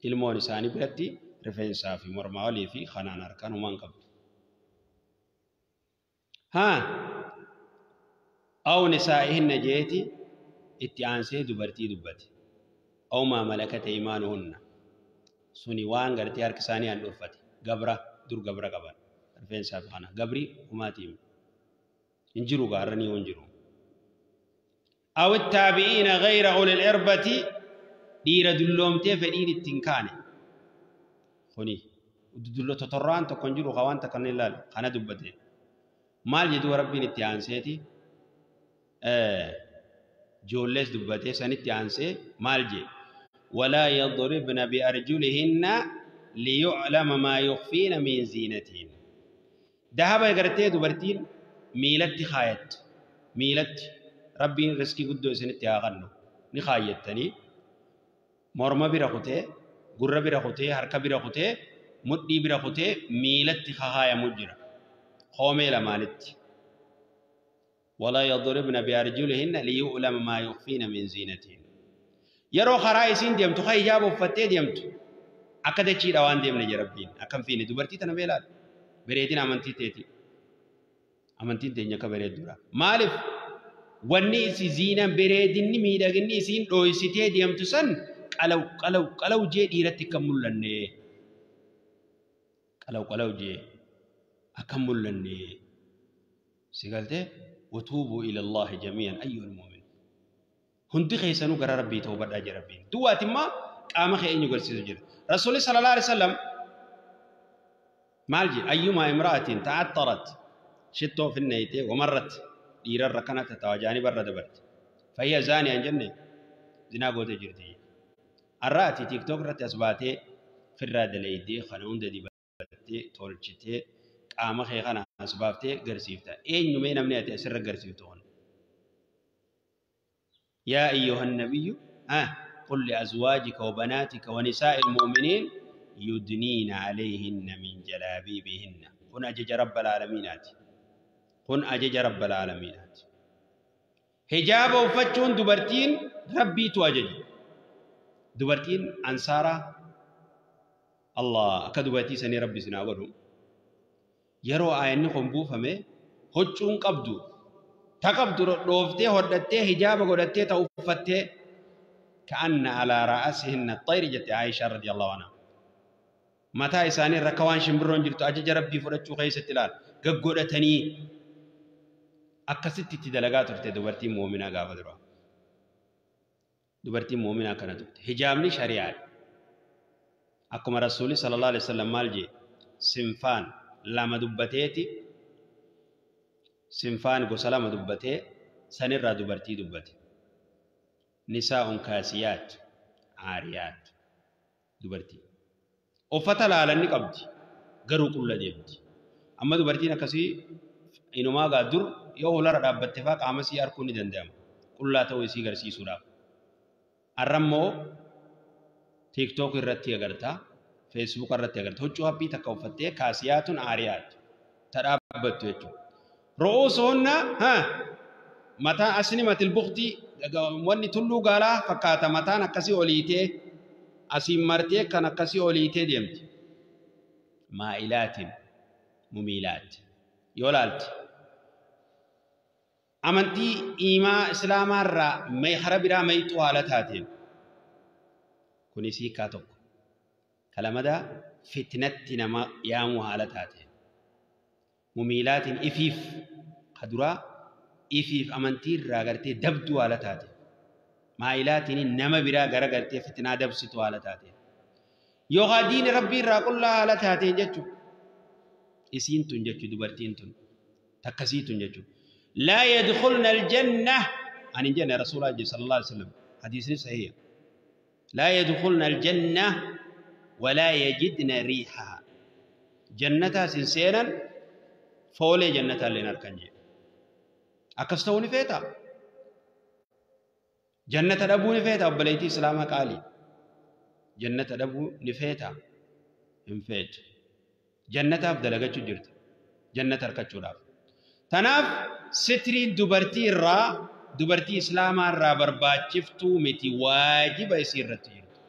ilmoon isaanii biratti rifeensaa fi mormaa olii fi kanaan harkaan humaan qabdu. Haa aw nisaa'ihinna jeeti itti aansee dubartii dubbate aw maa malakata imaanuhunna suni waan gartee harki isaanii aan dhuunfate gabra dur gabra qaban. Rifeensaa fi kana gabri humaatiin hin jiru gaarranii hin jiru. Aw ittaabi'iina gayra ulil irbati dhiira dulloomtee fedhiin ittiin kaane kuni totorraan tokko hin jiru waan takka hin ilaalu kana dubbate maal jedhu Rabbiin itti aanseeti ijoollees dubbatee sanitti aansee maal jee walaa yadribna biarjulihinna liyuclama maa yukfiina min ziinatihin dahaba gartee dubartiin miilatti kaayattu miilatti Rabbiin riskii guddoo isinitti haa kennu ni kaayyattanii morma bira kutee gurra bira kutee harka bira kutee mudhii bira kutee miilatti kaayamu jira qoomee lamaanitti walaa yadribna biarjulihinna liyu'lama maa yukfiina min ziinatihin yeroo karaa isiin deemtu ka hijaaba uffattee deemtu akka dachiidha waan deemne jira Rabbiin akkam fiine dubartii tana beelaadha bareedina amantii teeti amantiin teenya akka bareedduudha maaliif Wanni isi ziinaan bareedinni miidhaginni isiin dhooysitee deemtu san qalaw qalaw qalaw jee dhiiratti akka mul'anne. Qalaw qalaw jee akka mul'anne. Si galtee watuubuu ila Allaahi jamii'an ayyuhal mu'minuun. Hundi keessanuu gara Rabbii tawbadhaa jee Rabbiin. Duwwaati immoo qaama kee eenyu garsiisu jira. Rasuulli sallallahu alaihi wasallam maal jee ayyumaa imra'atin ta'attarat shittoo finneeytee wamarrat dhiirarra kana tatawa jaanibarra dabarte. Fayya zaaniyaan jenne zinaa gootee jirti. Har'a ati TikTok irratti as baatee firraa dalaydee kana hunda dibattee tolchitee qaama kee kana as baaftee garsiifta. Eenyumee namni ati asirra garsiiftu kun? Yaa ayyuhan nabiyyu qul liazwaajika wa banaatika wa nisaa'il mu'miniin yudniina alayhinna min jalaabiibihinna. Kun ajaja rabbal aalamiinaati. Kun ajaja rabbal aalamiinaati. Hijaaba uffachuun dubartiin rabbiitu ajaja. Dubartiin ansaaraa Allah akka dubartii sanii rabbi isin haa godhu. Yeroo aayanni kun buufame huccuun qabdu ta qabdu dhodhooftee hodhattee hijaaba godhattee ta uffattee ka'anna alaa ra'asihinna xayri jette Aayishaa radiyallahu anha. Mataa isaanii irra akka waan shimbirroon jirtu ajaja rabbii fudhachuu keessatti ilaala. Gaggodhatanii akkasitti itti dalagaa turte dubartiin mu'uminaa gaafa duraa. Dubartiin mu'uminaa akkana turte. Hijaabni shari'aadha. Akkuma Rasuulli sallallahu alaihi wasallam maal jee sinfaan lama dubbateeti sinfaan gosa lama dubbatee sanirraa dubartii dubbate. Nisaa'un kaasiyaat aariyaat dubartii. Uffata laalan ni qabdi garuu qulla deemti. Amma dubartiin akkasii inumaa gaa dur yoo hularra dhaabbatte faa qaama sii arguun ni danda'ama. Qullaa ta'uu isii garsiisuudhaaf. Har'a immoo TikTok irratti agartaa, Facebook irratti agarta. Huccuu haphii takka uffattee kaasiyaatun aariyaat ta dhaabbattu jechuudha. Ru'uusuhunna mataa asnimatil buktii wanni tulluu gaalaa fakkaata mataan akkasii oliitee asiin martee kan akkasii oliitee deemti. Maa'ilaatin mumiilaat yoo laalte amantii iimaa islaamaa irraa hara biraa mayxuu haala taateen kunis hiikaa tokko. Kalamadaa fitnatti nama yaamuu haala taateen mumiilaatiin ifiif kaduraa ifiif amantii irraa gartee dabduu haala taateen maa'ilaatiin nama biraa gara gartee fitnaa dabsitu haala taateen yookaan diini rabbii irraa qullaa haala taateen jechuudha. Isiin tun jechuudha dubartiin tun takkasii tun jechuudha. Laa yadkhulna aljanna ani hin jenne rasuulaa sallallahu alaihi wasallam hadiisni sahiha. Laa yadkhulna aljanna walaa yajidna riihaha. Jannataas hin seenan foolee jannataa illee hin argan jedhe. Akkas ta'uu ni feetaa? Jannata dhabuu ni feetaa obboleettii Islaamaa qaalii? Jannata dhabuu ni feetaa? Hin feetu. Jannataaf dalagachuu jirta. Jannata argachuudhaaf. Tanaaf sitriin dubartii irraa dubartii Islaamaa irraa barbaachiftuu miti waajiba isii irratti jirtu.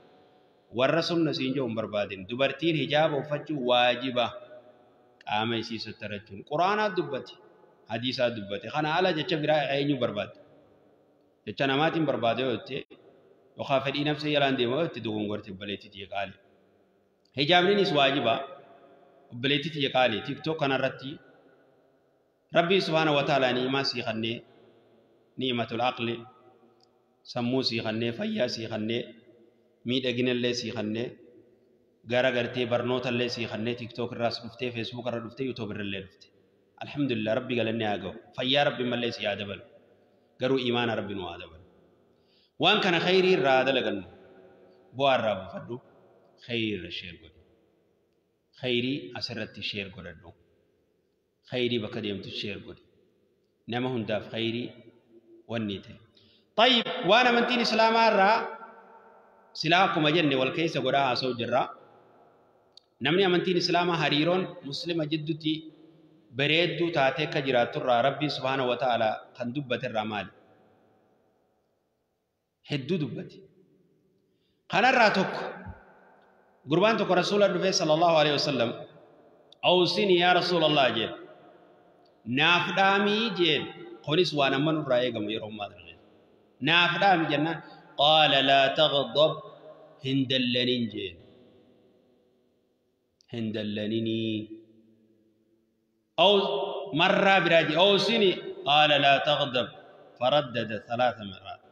Warra sunna siin jedhu hin barbaadin. Dubartiin hijaaba uffachuu waajiba qaama isii sattarachuun. Quraanaa dubbate, hadiisaa dubbate. Kana ala jecha biraa eenyu barbaadde? Jecha namaatiin barbaade yoo jette yookaan fedhii nafsee jalaan deema yoo jette dogongorte obboleettii tiyya qaali. Hijaabninis waajiba obboleettii tiyya qaali. TikTok kanarratti Rabbiin subhaana wa ta'ala ni'imaa sii kannee ni'imatul aqli sammuu sii kannee fayyaa sii kannee miidhaginallee sii kannee gara gartee barnootallee sii kannee TikTok irraas dhuftee Facebook irra dhuftee YouTube irrallee dhufte. Alhamdulillah rabbi galanni haa ga'u. Fayyaa rabbi mallee sii haa dabalu. Garuu imaana rabbi nu haa dabalu. Waan kana khayrii irraa haa dalagannu. Bu'aa irraa buufadhu. Khayrii irra share godhi. Khayrii asirratti share godhadhu. Khayrii bakka deemtu share godhi. Nama hundaaf khayrii wanni ta'e. Tayyib waan amantiin Islaamaa irraa silaa akkuma jenne wal keessa godhaa haasa'u jirra. Namni amantiin Islaamaa hariiroon muslima jidduutti bareedduu taatee akka jiraattu irraa Rabbiin subhaanahu wa ta'ala kan dubbate irraa maali? Hedduu dubbate. Kanarraa tokko gurbaan tokko rasuula dhufee sallallahu alaihi wasallam awsinii yaa rasuulallah jeen naaf dhaamii jeen Kunis waan amma nurraa eegamu yeroo ammaa kana. Naaf dhaami jennaan qaala laa taghdab hin dallanin jeen. Hin dallaninii. Aw marraa biraa jee awsini qaala laa taghdab faraddada thalaatha marraat.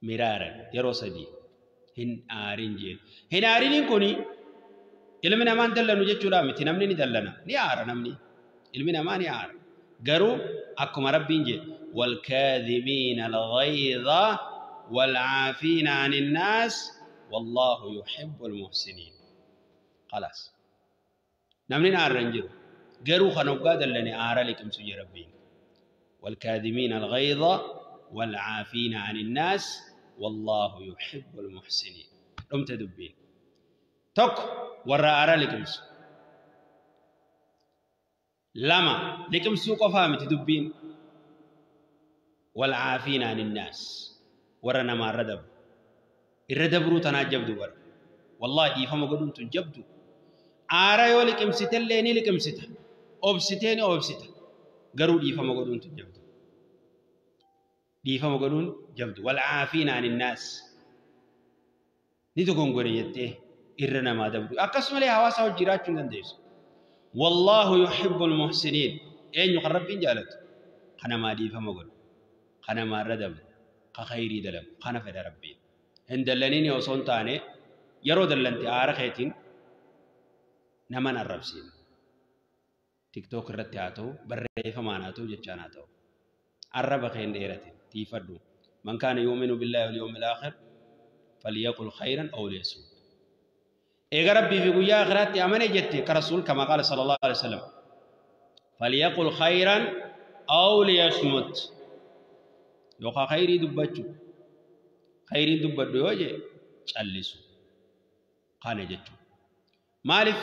Miraaran yeroo sadii hin aarin jeen. Hin aariniin kuni ilmi namaa hin dallanu jechuudha miti namni ni dallana ni aara namni ilmi namaa ni aara. Garuu akkuma Rabbiin jedhe والكاذبين الغيظ والعافين عن الناس والله يحب المحسنين. خلاص namni aara hin jiru garuu kan hoggaa dallane aara liqimsu jee Rabbiin. والكاذبين الغيظ والعافين عن الناس والله يحب المحسنين. dhumte dubbiin tokko warra aara liqimsu lama liqimsuu qofaa miti dubbiin والعافين عن الناس warra namaa irra dabru irra dabruu tanaa jabdu bara wallahi dhiifama godhuun tun jabdu aara yoo liqimsitellee ni liqimsita obsitee ni obsita garuu dhiifama godhuun tun jabdu dhiifama godhuun jabdu والعافين عن الناس ni dogongore jettee irra namaa dabru akkasumallee hawaasa wajjin jiraachuu hin dandeessu. والله يحب المحسنين. eenyu kan Rabbiin jaalatu kanamaa dhiifama godhu kanamaa irra dabru ka khayrii dalagu kana fedha Rabbiin. Hin dallaniin osoo hin taane yeroo dallante aara keetiin naman arrabsiin. TikTok irratti haa ta'u barreeffamaan haa ta'u jechaan haa ta'u arraba kee hin dheeratin tiifadhu. من كان يؤمن بالله واليوم الآخر فليقل خيرا أو ليصمت. eega Rabbii fi guyyaa akhiraatti amane jette ka Rasuul kama qaala sallallahu alaihi wasallam فليقل خيرا أو ليصمت. yookaan khayrii dubbachuu khayriin dubbadhu yoo jee callisu kana jechuudha. Maaliif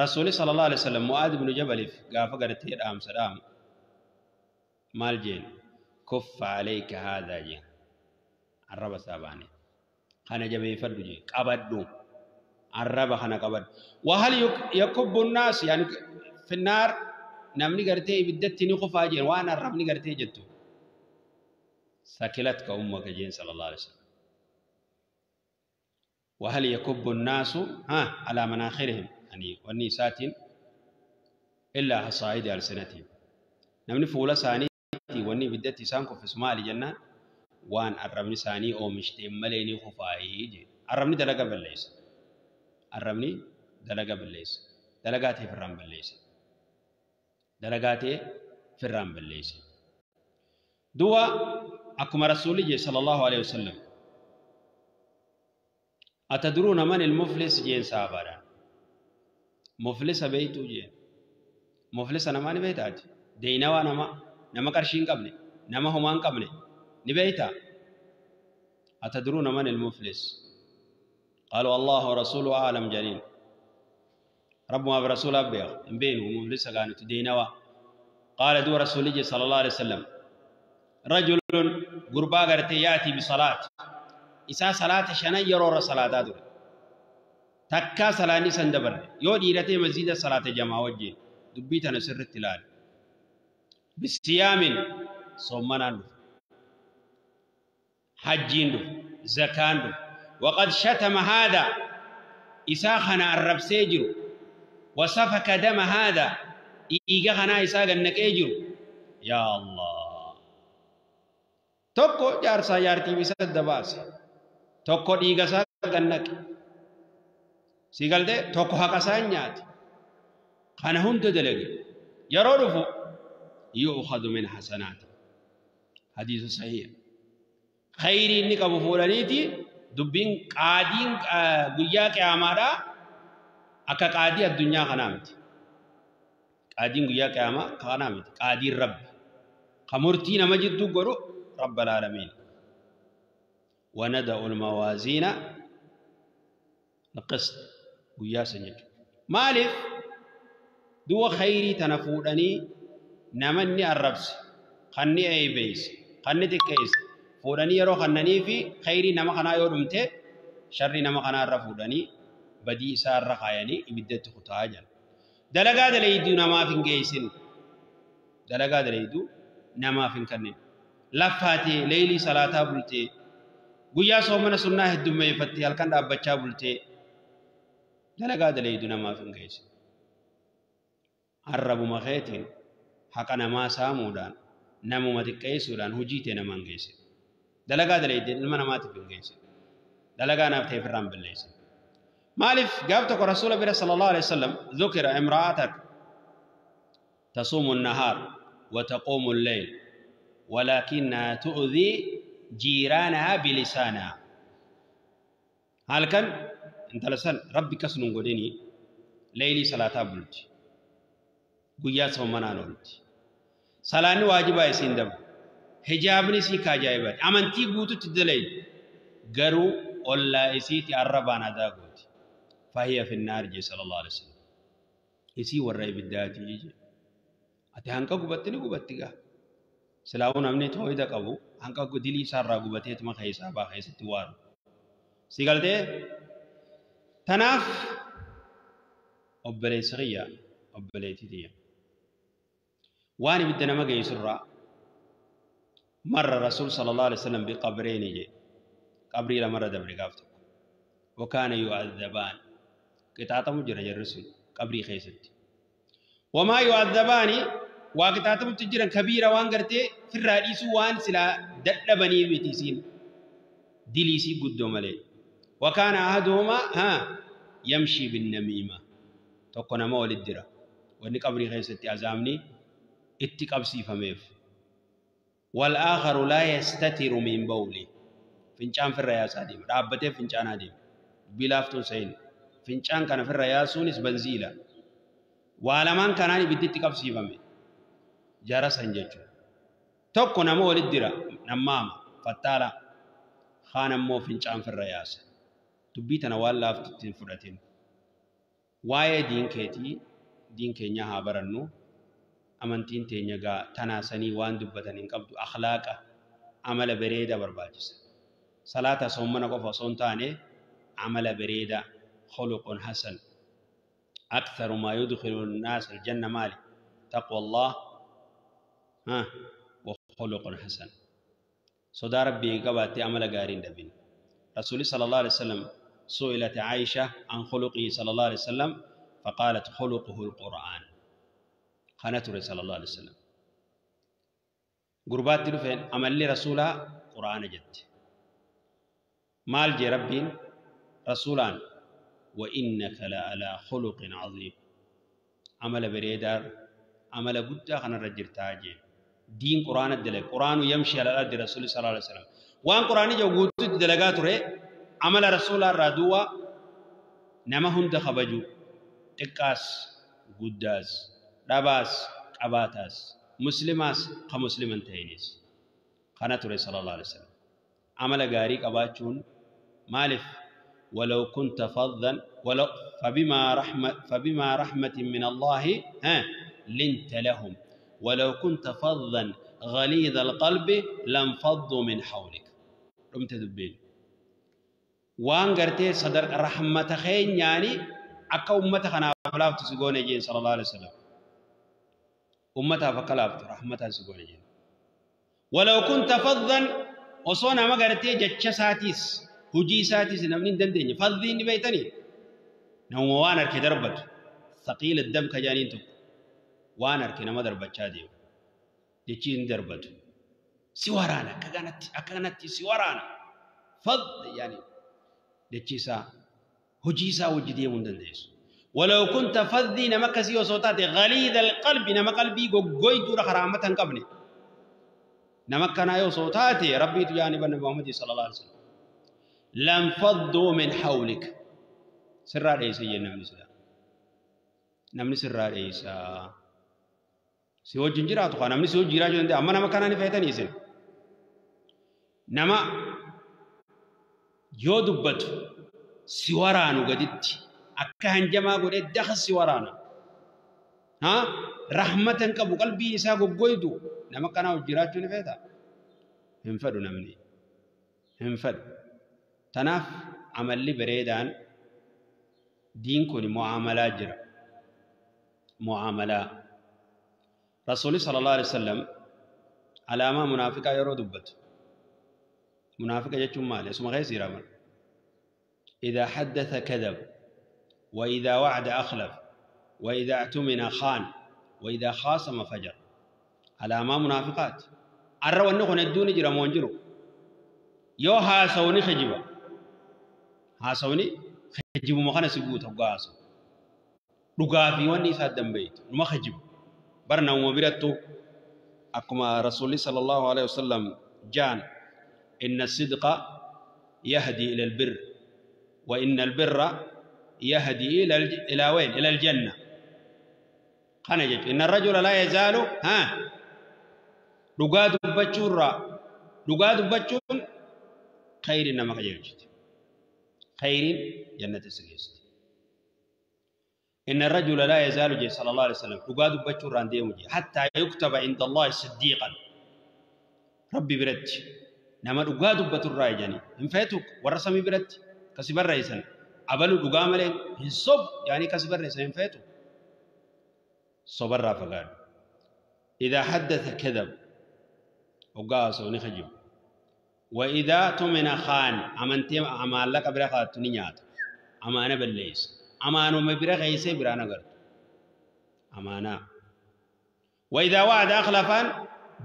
Rasuulli sallallahu alaihi wasallam Mu'aad ibn Jabaliif gaafa gartee dhaamsa dhaamu maal jeen kuffa alayka haadhaa jeen arraba isaa baane kana jabeeffadhu jee qabadhu arraba kana qabadhu. Wahal yakubbu nnaas yaani finnaar namni gartee ibiddatti ni kufaa jeen waan arrabni gartee jettu sakilatka ummaka jeen sallallahu alaihi wasallam. وهل يكب الناس ها على مناخرهم يعني والنساتين إلا حصائد ألسنتهم. namni fuula isaaniitti wanni ibiddatti isaan kuffisu maali jennaan waan arrabni isaanii oomishteen malee ni kufaayii jee. Arrabni dalaga balleessa. Arrabni dalaga balleessa. Dalagaa ta'e firraan balleessa. Dalagaa ta'e firraan balleessa. Du'a akkuma Rasuulli jee sallallahu alaihi wasallam atadruuna man il-muflis jeen saabaadhaan. Muflisa beeytuu jeen. Muflisa namaa ni beeytaati. Deynawaa nama nama qarshii hin qabne nama homaa hin qabne ni beeytaa. Atadruuna man il-muflis qaaluu Allahu wa rasuuluhu a'lam janiin. Rabbumaa fi rasuulaa beeka hin beeynu muflisa gaanuti deynawaa. Qaala du'a Rasuulli jee sallallahu alaihi wasallam rajulun gurbaa gartee yaatii bisalaati isaa salaata shanan yeroo irra salaataa ture takkaa salaanni san dabarre yoo dhiiratee masjiida salaata jamaa wajjin dubbii tana sirritti ilaali. Bisiyaamin soommanaan dhufe hajjiin dhufe zakaan dhufe waqad shatama haadha isaa kana arrabsee jiru wasafaka dama haadha dhiiga kanaa isaa gannaqee jiru. Yaa Allah tokko jaarsaa jaartiif isa dabaase tokko dhiiga isaa gannaqe si galtee tokko haqa isaa nyaate kana hunda dalage yeroo dhufu yu'khadhu min hasanaati hadiisu sahiih khayrii inni qabu fuudhaniiti dubbiin qaadiin guyyaa qiyaamaadhaa akka qaadii addunyaa kanaa miti. Qaadiin guyyaa qiyaamaa kanaa miti. Qaadiin Rabbi ka murtii nama jidduu godhu Rabbal aalamiin. وندع الموازين القسط guyyaa san jechuudha. Maaliif du'a khayrii tana fuudhanii namanni arrabse kanni eebeesse kanni xiqqeesse fuudhanii yeroo kannanii fi khayrii nama kanaa yoo dhumte sharrii nama kanaa irra fuudhanii badii isaa irra kaayanii ibiddatti kutaa jiran. Dalagaa dalayduu namaaf hin geessin. Dalagaa dalaydu namaaf hin kennin. Laffaatee leeylii salaataa bultee guyyaa soomana sunnaa heddummeeffattee halkan dhaabbachaa bultee dalagaa dalaydu namaaf hin geessin. Arrabuma keetiin haqa namaa saamuudhaan namuma xiqqeessuudhaan hojii tee namaan geessin. Dalagaa dalayde ilma namaatiif hin geessin. Dalagaa naaf ta'e ofirraa hin balleessin. Maaliif gaaf tokko rasuula bira sallallahu alaihi wasallam dhukira imra'atak tasuumu an-nahaar wa taquumu al-layl walaakinnaha tu'dhii jiiraanahaa bilisaanahaa. Halkan intala san rabbi kas nun godhini leeylii salaataa bulti. Guyyaa soomanaan oolti. Salaanni waajibaa isiin dabu. Hijaabni isii ka ajaa'ibaati. Amantii guututti dalaydi. Garuu ollaa isiiti arrabaan adaa gooti. Fahiya finnaar jee sallallahu alaihi wasallam. Isii warra ibiddaatii jee. Ati hanqa gubatti ni gubatti gaa. Silaa'uu namni tooyida qabu hanqa dilii isaarraa gubateetuma keessaa baa keessatti waaru. Si galtee? Tanaaf obboleessi kiyya obboleettii tiyya. Waan ibidda nama geessurraa marra rasuul sallallahu alaihi wasallam biqabreyni jee. Qabrii lamarra dabre gaaf tokko. Wakaana yu'adhabaan. Qixaaxamu jira jarri sun qabrii keessatti. Wamaa yu'adhabaani waa qixaaxamutti jiran kabiira waan gartee firraa dhiisuu waan silaa dadhabanii miti isiin. Diliisii guddoo malee. Wakaana ahaduhumaa haa yamshii binnamiima. Tokko nama walit jira. Wanni qabrii keessatti azaabni itti qabsiifameef. Wal aakharu laa yastatiru min bawli. Fincaan firra yaasaa deema. Dhaabbatee fincaanaa deema. Dubbii laaftuun sahin. Fincaan kana firra yaasuunis banziila. Waa lamaan kanaan ibiddi itti qabsiifame. Jara san jechuudha. Tokko nama walit dira. Nammaama. Fattaala. Kaan ammoo fincaan firra yaasa. Dubbii tana waan laaftutti hin fudhatin. Waa'ee diin keetii diin keenyaa haa barannu. Amantiin teenya gaa tanaa sanii waan dubbatan hin qabdu. Akhlaaqa amala bareeda barbaachisa. Salaata soommana qofa osoo hin taane amala bareeda khuluqun hasan. Aktharu maa yudkhilu an-naas al-janna maali? Taqwa Allah wa khuluqun hasan. Sodaa Rabbii qabaattee amala gaarii hin dhabin. Rasuulli sallallahu alaihi wasallam su'ilat Aisha an khuluqihi sallallahu alaihi wasallam faqaalat khuluquhu al-Qur'aan. Kana ture sallallahu alaihi wasallam. Gurbaatti dhufeen amalli rasuulaa Qur'aana jette. Maal jee Rabbiin rasuulaan wa innaka la alaa khuluqin aziim. Amala bareedaa amala guddaa kanarra jirtaa jee. Diin Qur'aana dalage. Qur'aanu yamshi alal ardi rasuulli sallallahu alaihi wasallam. Waan Qur'aanni jedhu guutuutti dalagaa ture amala rasuulaa irraa duwwaa nama hunda kabaju xiqqaas guddaas dhabaas qabaataas muslimaas ka musliman ta'inis kana ture sallallahu alaihi wasallam. Amala gaarii qabaachuun maaliif ولو كنت فظا ولو فبما رحمة من الله لنت لهم ولو كنت فظا غليظ القلب لانفضوا من حولك. رمت دبين وان قرتي صدر رحمة خين يعني أكا أمتها خنا فلاف تسقون جين صلى الله عليه وسلم. أمتها فكلافت رحمتها سقون جين. ولو كنت فظا وصونا ما قرتي جتش ساتيس hojii isaatis namni hin dandeenye fadhiin ni beeytanii nama waan harke darbatu thaqiila dam ka jaaniin tokko waan harke nama darbachaa deemu jechi hin darbatu si waraana akka kanatti si waraana fadh yaani jechi isaa hojii isaa hojii deemuu hin dandeessu. ولو كنت فظي nama akkasii osoo taate غليظ القلب nama qalbii goggoytuudha karaamata hin qabne nama akkanaa osoo taate rabbiitu yaani banna Muhammad sallallahu alaihi wasallam لانفضوا من حولك. سرّا ليس namni sila namni sirraa dheeysa si wajjin jiraatu kaa namni si wajjin jiraachuu danda'a amma nama kanaan feetanii isin nama yoo dubbatu si waraanu gaditti akka hanjamaa godhee daqa si waraana haa rahmata hin qabu qalbii isaa goggoydu nama kanaa wajjin jiraachuu ni feeta hin fedhu namni hin fedhu. Tanaaf amalli bareedaan diin kun mu'aamalaa jira. Mu'aamalaa. رسول صلى الله عليه وسلم علامة منافقة يرو دبت منافقة جتشم مال اسمه غير سيرامل إذا حدث كذب وإذا وعد أخلف وإذا اعتمن خان وإذا خاصم فجر. علامة منافقات أرى أنه ندوني جرى مونجرو يو هاسوني خجبا هاسوني خجبو مخانا سيقوت وقاسو رقافي واني سادن بيت وما خجب برنا ومبيرتو أكما رسول صلى الله عليه وسلم جان إن الصدق يهدي إلى البر وإن البر يهدي إلى وين؟ إلى الجنة. خنجت إن الرجل لا يزال ها رقاد بچورا رقاد بچون خير إنما خجلت خير جنة السجست. إن الرجل لا يزال جي صلى الله عليه وسلم رقاد بچورا ديمجي حتى يكتب عند الله صديقا. ربي برد نما رقاد بچورا جاني إن فاتك ورسمي برد كسب الرئيسن أبلو رقامل الصب يعني كسب الرئيسن إن فاتك صبر فقال إذا حدث كذب وقاس ونخجب وإذا تمن خان أمنتي أمان لك برخات نيات أمانة بالليس أمانة ما برخ يسي برانا قرد أمانة. وإذا وعد أخلفان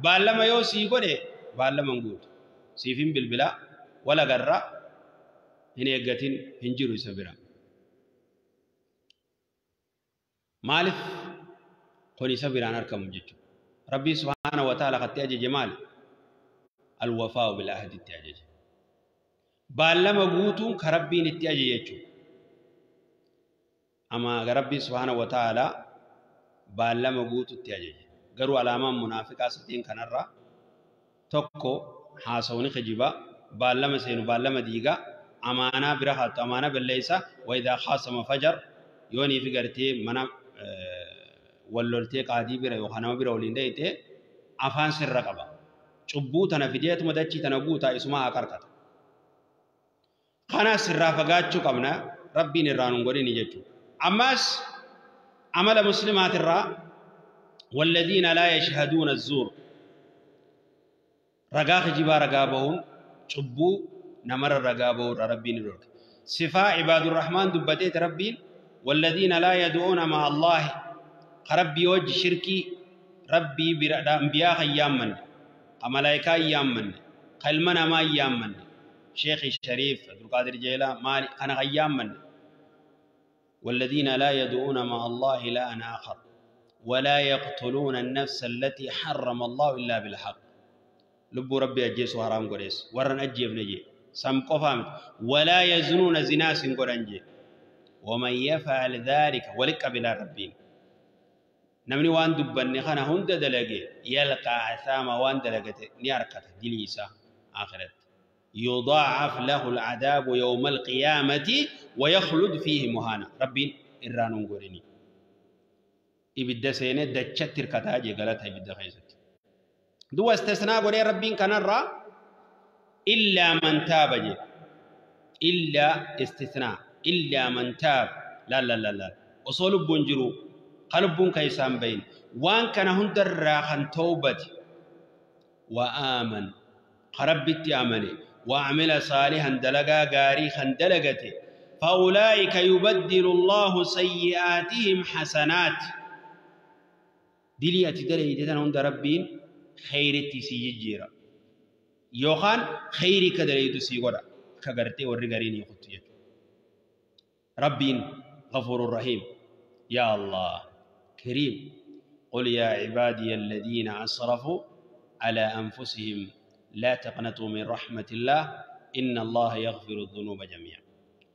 بالما يوسي يقول بالما نقول سيفين بالبلا ولا قرة هنا يقتين هنجروا يسبرا مالف قولي سبرا أركم جيتو. ربي سبحانه وتعالى قد تأجي جمال الوفاء بالعهد التأجي بالما قوتون كربي نتأجي يجو. أما ربي سبحانه وتعالى بالما قوتو التأجي قروا على أمام منافقة ستين كنرى توكو حاسوني خجبا بالما سينو بالما ديغا أمانة برحات أمانة بالليسة وإذا خاصم فجر يوني في قرتي منا walloltee qaadii bira yookaan nama bira waliin dheeyte afaan sirra qaba. Cubbuu tana fideetuma dachii tana guutaa isuma haa qarqata. Kana sirraa fagaachuu qabna rabbiin irraa nun godhini jechuudha. Ammas amala muslimaatirraa والذين لا يشهدون الزور رقا خجبا رقا بهون cubbuu نمر رقا بهون ربين الرك صفاء عباد الرحمن دبتيت ربين والذين لا يدعون مع الله ربي وجه شركي ربي أنبياء خيامن ملائكة يامن قلمنا ما يامن شيخ الشريف عبد القادر جيلان مالي أنا خيامن والذين لا يدعون مع الله إلها آخر ولا يقتلون النفس التي حرم الله إلا بالحق. لب ربي أجيس حرام قريس ورن أجيب نجي سم قفامت ولا يزنون زنا سنقرنجي ومن يفعل ذلك ولك بلا ربين نمني وان دبني خنا هند دلقي يلقى عثامة وان دلقت نياركت دليسة آخرت يضاعف له العذاب يوم القيامة ويخلد فيه مهانا. ربي إرانون قرني إبدا سينة دتشتر كتاجي قالتها إبدا خيزت دو استثناء قري ربي كنرى إلا من تاب جي إلا استثناء إلا من تاب لا لا لا لا وصول بنجرو قلب كيسان بين وان كان هندر راخن توبة وآمن قربت آمني وعمل صالحا دلقا غاريخا دلقته فأولئك يبدل الله سيئاتهم حسنات. دلية دلية هند ربين خيرتي سيجيرا يوخان خيري كدلية سيغورا كغرتي ورغريني خطية ربين غفور رحيم. يا الله كريم. قل يا عبادي الذين أسرفوا على أنفسهم لا تقنطوا من رحمة الله إن الله يغفر الذنوب جميعا.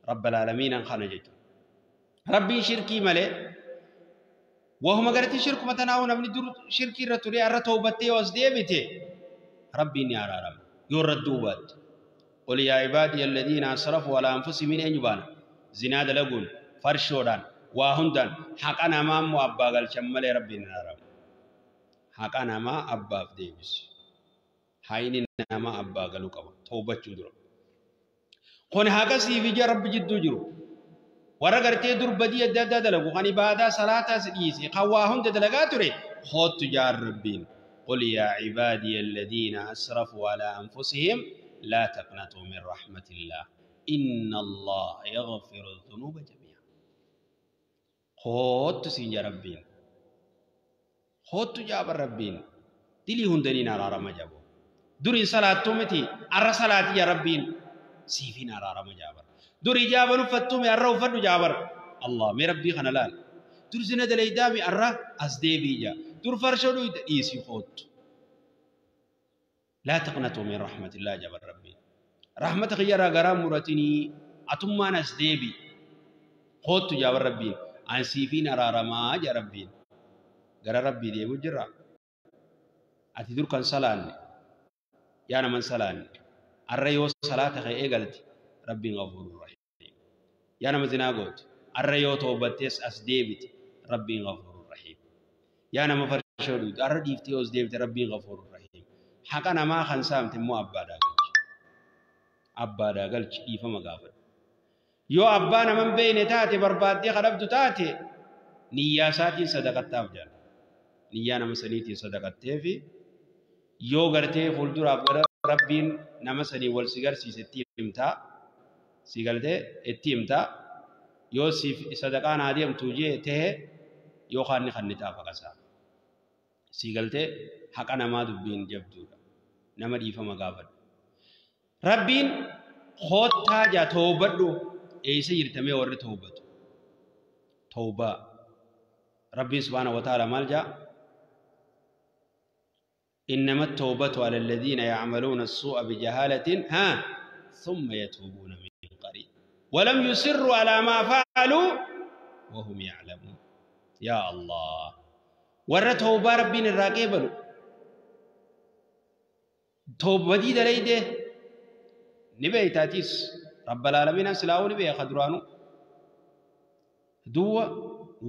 رب العالمين خنجت ربي شركي ملي وهم قالت شرك متناون من در شركي رتوري أرتوبتي وأصديبتي ربي نيارا رب يردوبات. قل يا عبادي الذين أسرفوا على أنفسهم من أنجبان زناد لقون فرشودان وهندان حقنا ما مو أبا قال شمالي ربي نيارا حقنا ما أبا فديبس هايني ما أبا قالوا كوا توبة جدرو خون هكذا في رب جدو جرو. Warra gartee dur badii adda addaa dalagu kan ibaadaa salaataas dhiise kan waa hunda dalagaa ture hoottu jaan Rabbiin. قل يا عبادي الذين أسرفوا على أنفسهم لا تقنطوا من رحمة الله إن الله يغفر الذنوب جميعا. hoottu siin jaa Rabbiin. Hoottu jaaba Rabbiin. Dilii hundaniin araarama jabo. Duriin salaattuu miti arra salaatii yaa Rabbiin siifiin araarama jaabar. Dur ijaaban uffattuumi arra uffadhu jaabar. Allah mee Rabbii kana laal. Dur zina dalaydaami arra as deebii jaa. Dur farshoo dhuyda dhiisii hoottu. Laa taqnatuu min rahmatillah jaabar Rabbiin. Rahmata kiyyarraa garaa muratinii atummaan as deebii. Hoottu jaabar Rabbiin. An siifiin araaramaa jaa Rabbiin. Gara Rabbii deemu jirra. Ati dur kan salaanne yaa naman salaanne arra yoo salaata kee eegalte Rabbiin ghafuurur rahiim. Yaa nama zinaa gootu arra yoo toobattees as deebite Rabbiin ghafuurur rahiim. Yaa nama farshoo dhugdu arra dhiiftee yoo as deebite Rabbiin ghafuurur rahiim. Haqa namaa kan saamte immoo abbaadhaa galchi. Abbaadhaa galchi dhiifama gaafadhu. Yoo abbaa nama hin beekne taate barbaaddee kadhabdu taate niyyaa isaatiin sadaqattaaf jedha. Niyyaa nama saniitiin sadaqatteefi yoo gartee fuulduraaf gara Rabbiin nama sanii wal si garsiise itti himtaa. Si galtee itti himtaa. Yoo siif sadaqaan haa deemtu jee ta'e yookaan ni kannitaaf haqasaa. Si galtee haqa namaa dubbiin jabduudha. Nama dhiifama gaafadhu. Rabbiin koottaa jaa toobadhu eessa jirtamee warri toobatu. Toobaa. Rabbiin subhaanahu wa ta'ala maal jaa? إنما التوبة على الذين يعملون السوء بجهالة ها ثم يتوبون من قريب ولم يصروا على ما فعلوا وهم يعلمون. يا الله ور توبة ربين الراقبل توبة دي دليده نبي تاتيس رب العالمين سلاو نبي خدرانو دو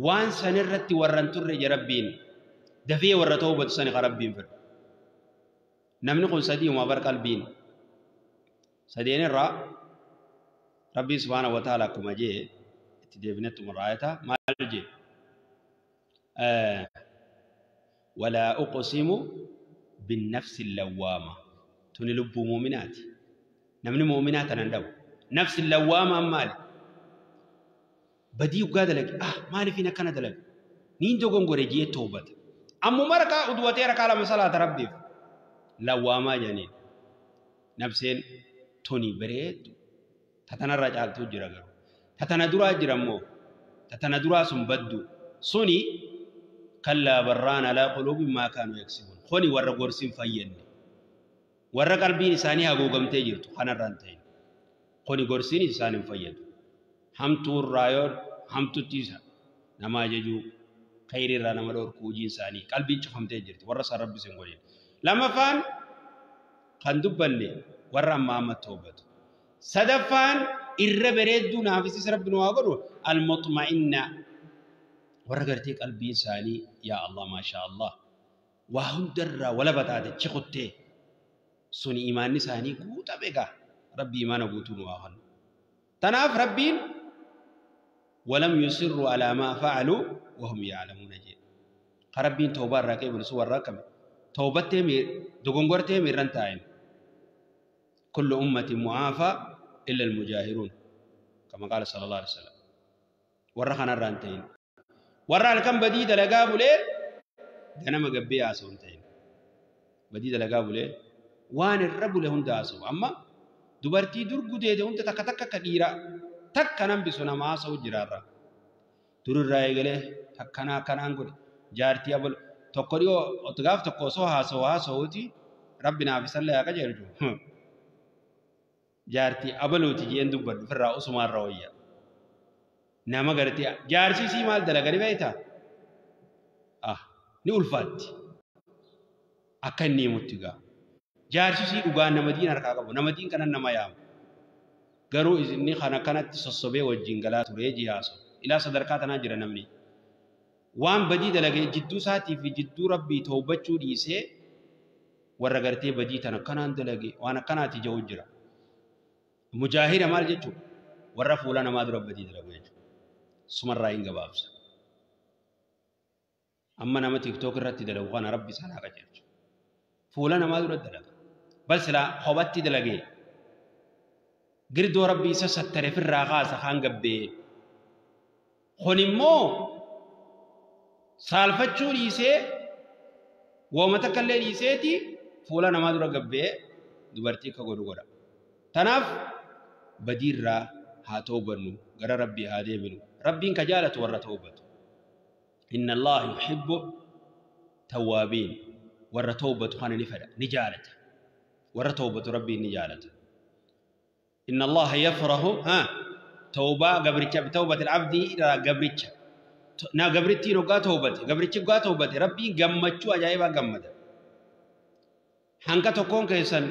وان سنرت ورنتر ربين دفي ور توبة سن ربين فر. Namni kun sadii uma bar qalbiin sadeen irraa Rabbii subhaanahu wa ta'ala akkuma jee itti deebinetti muraayata maal jee walaa uqsimu binnafsi lawwaama tuni lubbuu muuminaati. Namni muuminaa tanan dhabu nafsi lawwaama maali badii ugaa dalage maaliifin akkana dalage niin dogongore jee toobata ammuma rakaa udwatee rakaa lama salaata Rabbiif lawwaamaa jedhaniin nafseen tuni bareeddu tatanarra caaltuu jira garuu tatana duraa jira immoo tatana duraa sun baddu suni kallaa barraan alaa quluubin maa kaanuu yaksibuun kuni warra gorsiin fayyadne warra qalbiin isaanii haguugamtee jirtu kanarra hin ta'in kuni gorsiin isaan hin fayyadu. Hamtuurraa yoo hamtutti nama ajajuu khayriirraa nama dhorkuu hojiin isaanii qalbiin cufamtee jirti warra isaan Rabbi isin godhin. Lamaffaan kan dubbanne warra ammaa amma toobatu. Sadaffaan irra bareedduu naafis Rabbi nu haa godhu al-mutma'inna warra gartee qalbiin isaanii yaa Allah maashaa Allah waa hundarraa walaba taate chikuttee suni imaanni isaanii guutame egaa Rabbi imaana guutuu nu haa kennu. Tanaaf Rabbiin walam yusirru alaa maa fa'aluu wahum ya'lamuuna jedhe. Ka Rabbiin toobaa irraa qeebalu sun warra akkami? Toobattee dogongortee miirran taa'in. Kullu ummatin mu'aafaa illa al-mujaahiruun. Kama qaala sallallahu alaihi wasallam. Warra kanarraa hin ta'in. Warra halkan badii dalagaa bulee ganama gabbee haasa'u hin ta'in. Badii dalagaa bulee waan irra bule hunda haasa'u. Amma dubartii dur gudeede hunda takka takka akka dhiiraa takka nambisu nama haasa'u jiraarra. Durirraa eegalee takkanaa akkanaan godhe jaartii abalu. Tokko dhiyoo gaaf tokko osoo haasa'u haasa'uuti Rabbi naaf isallee haa qajeelchu. Jaartii abaluuti jeen dubbadhu ofirraa usumaarra wayya. Nama gartee jaarsisii maal dalagani beektaa? Ni ulfaatti. Akka inni himutti gaa. Jaarsisii dhugaa nama diin harkaa qabu nama diin kanan nama yaamu. Garuu inni kana kanatti sossobee wajjin galaa turee jiyaasu. Ilaa sadarkaa tanaa jira namni. Waan badii dalagee jidduu isaatii fi jidduu Rabbii toobachuu dhiisee warra gartee badii tana akkanaan dalage waan akkanaati jedhu jira. Mujaahira maal jechuudha? Warra fuula namaa dura badii dalagu jechuudha. Sumarraa hin gabaabsa. Amma nama TikTok irratti dalagu kana Rabbi isaan haa qajeelchu. Fuula namaa dura dalaga. Bal silaa kophatti dalagee girdoo Rabbi isa sattare firraa kaasa kaan gabbee. Kun immoo saalfachuu dhiisee wooma takka illee dhiiseeti fuula namaa dura gabbee dubartii akka godhu godha. Tanaaf badiirraa haa toobannu, gara Rabbii haa deebinu. Rabbiin ka jaalatu warra toobatu. Inna Allaha yuhibbu tawwaabiin. Warra toobatu kana ni fedha, ni jaalata. Warra toobatu Rabbiin ni jaalata. Inna Allaha yafrahu ha tawbaa gabricha bitawbatil abdii irraa gabricha. Na gabrittiin hoggaa toobate, gabrichi hoggaa toobate Rabbiin gammachuu ajaa'ibaa gammada. Hanga tokkoon keessan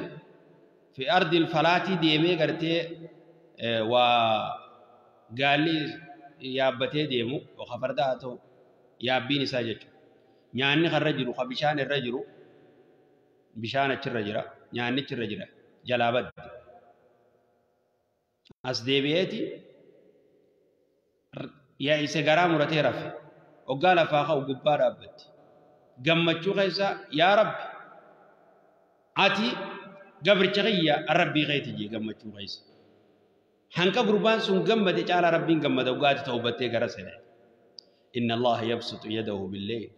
fi ardil falaatii deemee gartee waa gaalli yaabbatee deemu yookaan farda haa ta'u yaabbiin isaa jechuudha. Nyaanni karra jiru, ka bishaan irra jiru, bishaan achirra jira, nyaanni achirra jira, jalaa badde. As deebi'eeti yaa'ise garaa muratee rafe. Hoggaa lafaa ka'u gubbaa dhaabbatti. Gammachuu keessa yaa Rabbi ati gabricha kiyya Rabbii keeti jee gammachuu keessa. Hanqa gurbaan sun gammade caalaa Rabbiin gammada hoggaa ati tawbattee gara seene. Inna Allaha yabsutu yadahu billayl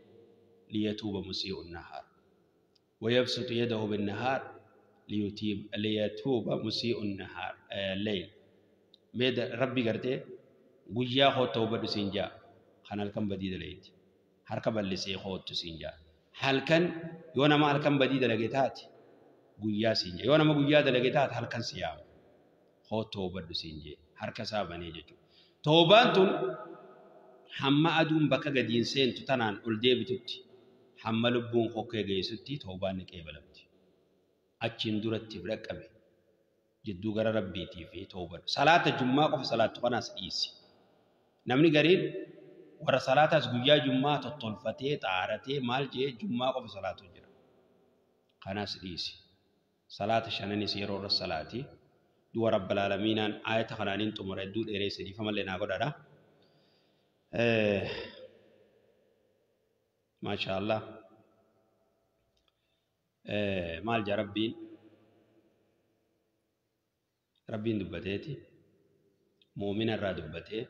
liyatuuba musii'u nahaar. Wa yabsutu yadahu binnahaar liyatuuba musii'u nahaar layl. Mee Rabbi gartee guyyaa koo tawbadhu siin jaa kan halkan badii dalayti. Harka bal'isee koottu siin jaa. Halkan yoo nama halkan badii dalage taate guyyaa siin jaa. Yoo nama guyyaa dalage taate halkan si yaama. Koo tawbadhu siin jee harka isaa banee jechuudha. Tawbaan tun hamma aduun bakka gadiin seentu tanaan ol deebitutti hamma lubbuun kokkee geessutti tawbaan ni qeebalamti. Achiin duratti dhaqqabe jidduu gara Rabbiitii fi tawbadhu. Salaata jummaa qofa salaattu kanaas dhiisi. Namni gariin warra salaataas guyyaa jummaa tottolfatee xaaratee maal jee jummaa qofa salaatu jira. Kanaas dhiisi. Salaata shananis yeroo irra salaati. Du'a Rabbal Aalamiinaan aayata kanaaniin xumura hedduu dheereesse dhiifamallee naa godhadha. Maasha Allah. Maal jaa Rabbiin? Rabbiin dubbateeti. Mu'mina irraa dubbatee.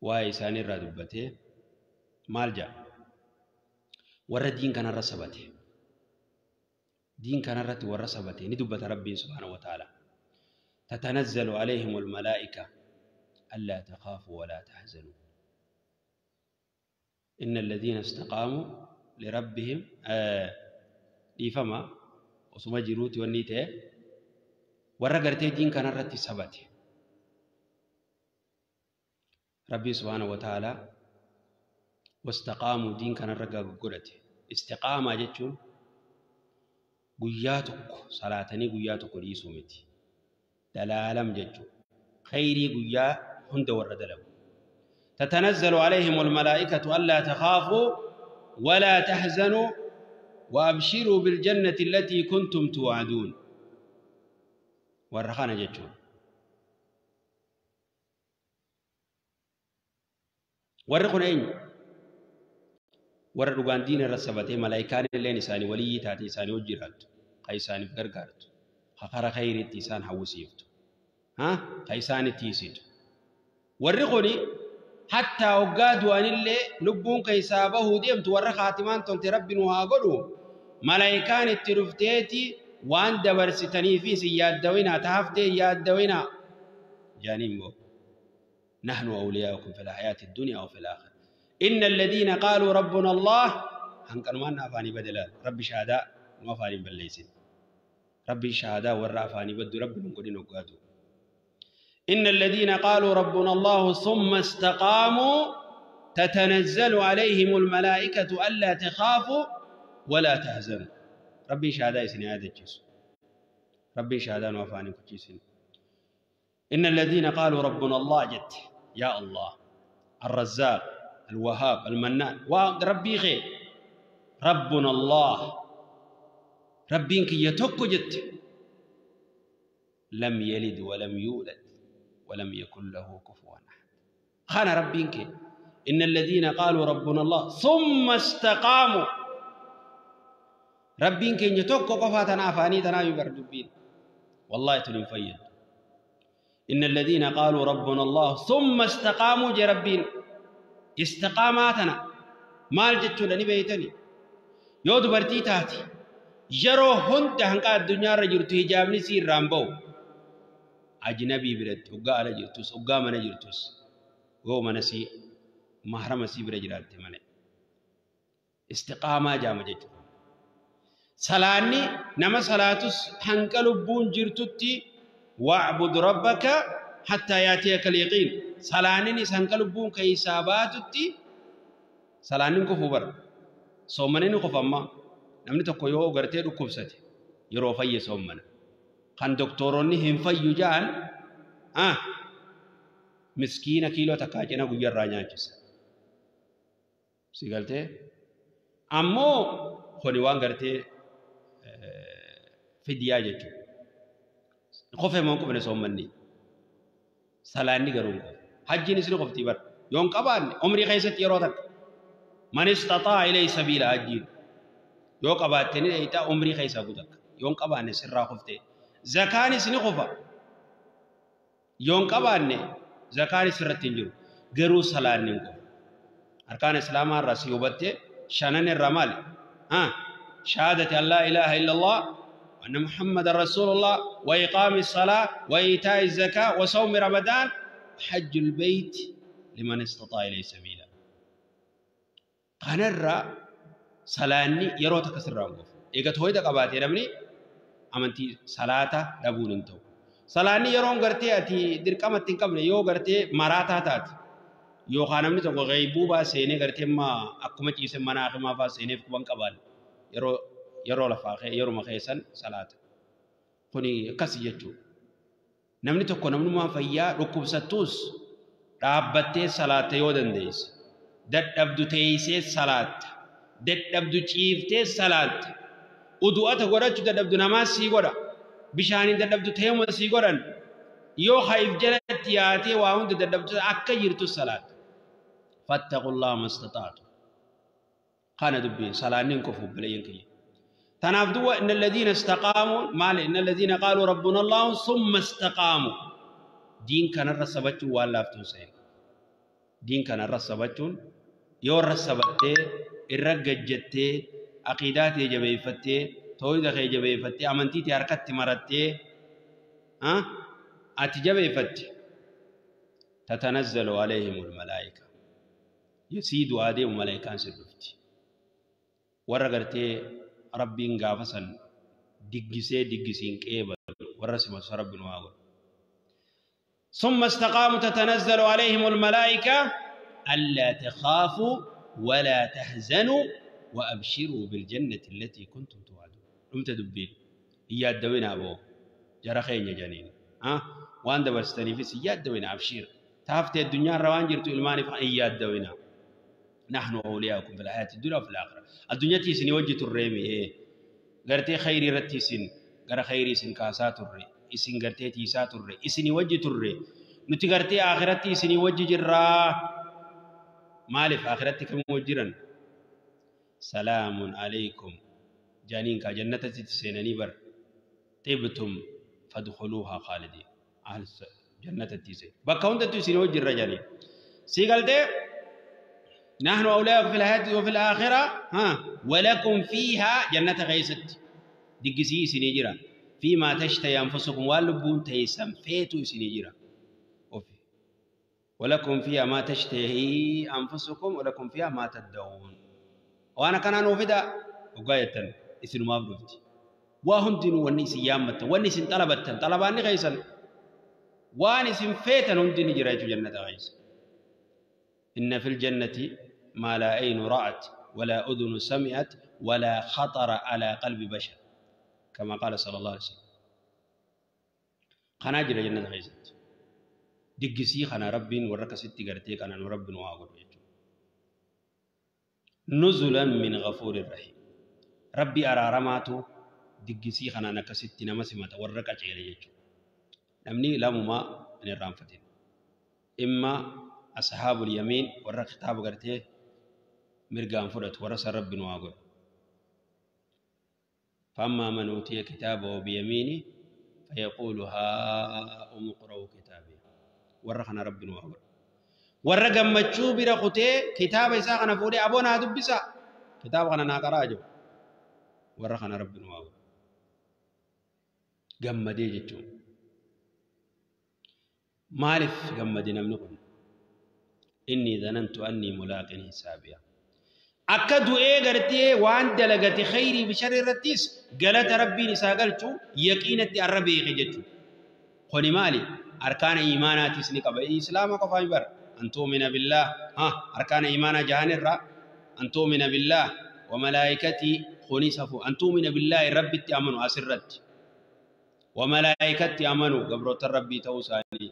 Waa'ee isaanii irraa dubbatee. Maal jaa? Warra diin kanarra sabate. Diin kanarratti warra sabate ni dubbata Rabbiin subhaanahu wa ta'ala. Tatanazzalu alayhimul malaa'ika allaa takhaafu wa laa tahzanuu. Inna alladhiina istaqaamu lirabbihim dhiifama osuma jiruuti wanni ta'e warra gartee diin kanarratti sabate. Rabbiin subhaanahu wa ta'ala wastaqaamuu diin kanarra godhate. Istiqaamaa jechuun guyyaa tokko salaatanii guyyaa tokko dhiisuu miti. Dalaalam jechuudha. Khayrii guyyaa hunda warra dalagu. Tatanazzalu alayhimul malaa'ikatu allaa takhaafuu walaa tahzanuu wa abshiruu biljannati allatii kuntum tuu'aduun. Warra kana jechuudha. Warri kun eenyu? Warra dhugaan diina irra sabatee malaayikaan illeen isaanii waliyyii taatee isaanii hojii jiraattu, ka isaaniif gargaartu, ka kara khayriitti isaan hawwisiiftu, ka isaanitti hiisitu. Warri kuni hattaa hoggaa du'anillee lubbuun keessaa bahuu deemtu warra kaatimaan tolte Rabbi nu haa godhu malaayikaan itti dhufteeti waan dabarsitanii fi isin yaaddawinaa tahaftee yaaddawinaa jaaniin boo. نحن أولياؤكم في الحياة الدنيا وفي الآخرة. إن الذين قالوا ربنا الله هنكنوا أفاني بدلا ربي شهادة وفاني بليسين ربي شهادة والرافاني بدو ربي نقولين وقادو. إن الذين قالوا ربنا الله ثم استقاموا تتنزل عليهم الملائكة ألا تخافوا ولا تحزنوا. ربي شهادة يسني هذا الجيس ربي شهادة وفاني كجيسين. إن الذين قالوا ربنا الله جت يا الله الرزاق الوهاب المنان وربي خير ربنا الله ربينك يتك جت لم يلد ولم يولد ولم يكن له كفوا أحد. Kana Rabbiin kee. إن الذين قالوا ربنا الله ثم استقاموا. ربين كين يتوقع قفاتنا أفاني تنا يبر دبين. والله تنين فيد. إن الذين قالوا ربنا الله ثم استقاموا جي ربين. استقاماتنا. مال جتشو لني بيتني. يود برتي تاتي. يرو هند هنقا الدنيا رجلت هجابني سير رامبو. أجنبي برد. وقا على جرتوس. وقا من جرتوس. وهو منسي. محرم سي برجلات مالي. استقامة جامع جتشو. سلاني نما صلاتس هنقلبون جرتتي واعبد ربك حتى ياتيك اليقين. سلاني هنقلبون كيساباتتي سلاني كفو بر سومنين كفما نمني tokko yoo gartee dhukkubsate yeroo fayye soomana kan doktoronni hin fayyu jaan miskiina kiiloo takka cina guyyarraa nyaachisa si galtee ammoo kuni waan gartee fidiyaa jechuudha. Qofee moo qofne soommanni salaanni garuu hin qofu. Hajjiin isin qofti bar yoo hin qabaanne umrii keessatti yeroo takka man istataa ilayhi sabiila hajjiin yoo qabaatte ni dheeytaa umrii keessaa guutakka yoo hin qabaanne sirraa qoftee. Zakaan isin qofa yoo hin qabaanne zakaan isirratti hin jiru garuu salaanni hin qofu. Arkaan islaamaa irraa si hubattee shanan irraa maali? شهادة أن لا إله إلا الله وأن محمد رسول الله وإقام الصلاة وإيتاء الزكاة وصوم رمضان وحج البيت لمن استطاع إليه سبيلا. قنرة صلاني يرو تكسر رانقف إيقا تويدا قباتي نمني أمنتي صلاة دبون انتو صلاني يرون قرتي أتي درقامة تنقبل يو قرتي مراتا تات يو خانمني تنقو غيبوبا سيني قرتي ما أقومت يسم مناخي ما فا سيني فكوان قبال yeroo lafaa yeroo keessan salaata kuni akkas jechuudha. Namni tokko namnummaan fayyaa dhukkubsattus dhaabbattee salaatta yoo dandeesse dadhabdu teessee salaatta dadhabdu ciiftee salaatta udu'ata godhachuu dadhabdu namaas sii godha bishaaniin dadhabdu teemuma sii godhan yoo haif jalatti yaatee waa hunda dadhabdu akka jirtu salaatta. Fattaqullaha mastata'tu. Kana dubbiin salaanni qofu obboleeyyan kiyya. Tanaaf duwwa inna alladhiina istaqaamuu maali inna alladhiina qaaluu rabbuna Allahu summa istaqaamuu. Diin kanarra sabachuun waan laaftuun seena. Diin kanarra sabachuun yoo irra sabattee irra gajjattee aqiidaa tee jabeeffattee tooyida kee jabeeffattee amantii tee harkatti marattee ati jabeeffatte tatanazzalu alayhimul malaa'ika. Yasii du'aa deemu malaa'ikaan si dhufti. Warra gartee Rabbiin gaafa san diggisee diggisiin qeebalu warra simatu Rabbiin waa godhu. ثم استقاموا تتنزل عليهم الملائكة ألا تخافوا ولا تحزنوا وأبشروا بالجنة التي كنتم توعدون. قمت دبين إياد دوين أبو جرخين جنين وأن دبرستني في سياد دوين أبشير تهفت الدنيا روان جرت إلماني فإياد دوين نحن أولياؤكم في الحياة الدنيا وفي الآخرة. الدنيا تيسن وجه الرمي إيه قرتي خيري رتيسن قر خيري سن كاسات الري إسن قرتي تيسات الري إسن وجه الري نتي قرتي آخرتي إسن وجه جرا مالف آخرتي كم وجرا سلام عليكم جانين كجنة تسينني بر طبتم فادخلوها خالدين أهل جنة تيسن بكون تيسن وجه الرجالين سيقلتي نحن أولياؤكم في الحياة وفي الآخرة ولكم فيها جنة غيست دقسي سنجرا فيما تشتهي أنفسكم واللبون تيسم فيتو سنجرا ولكم فيها ما تشتهي أنفسكم ولكم فيها ما تدعون وأنا كان نوفدا وقاية إسن ما بدفتي وهم دينو والنيس يامت والنيس طلبت طلباني غيسا وانس فيتا هم دين جرا جنة غيس. إن في الجنة ما لا عين رأت ولا أذن سمعت ولا خطر على قلب بشر كما قال صلى الله عليه وسلم. خناجر جنة غيزت دقسي خنا ربين ورك ست قرتي كان رب واغر نزلا من غفور رحيم. ربي أرارماتو دقسي خنا نكست نمسمت ورك أجيل يجو نمني لامما من الرامفتين إما أصحاب اليمين ورا كتاب قرتي مرقان فرت ورا رب واقول. فأما من أوتي كتابه بيمينه فيقول هاؤم اقرءوا كتابي ورخنا رب واقول. ورا قمتشو برا ختي كتاب إساقنا فولي أبونا دبسا كتاب خنا ناقراجو ورخنا رب واقول. قمدي جتشو مالف قمدي نمنكم إني ظننت أني ملاق حسابيا. أكدو إيه قرتي وان دلقتي خيري بشر الرتيس قالت ربي نساقلتو يقينتي الربي خجتو قولي مالي أركان إيماناتي سنقب إسلام قفاني بر أن تؤمن بالله ها أركان إيمانا جهان الرا أن تؤمن بالله وملائكتي خوني صفو أن تؤمن بالله ربي تأمنوا أسرت وملائكتي أمنوا قبرة ربي توساني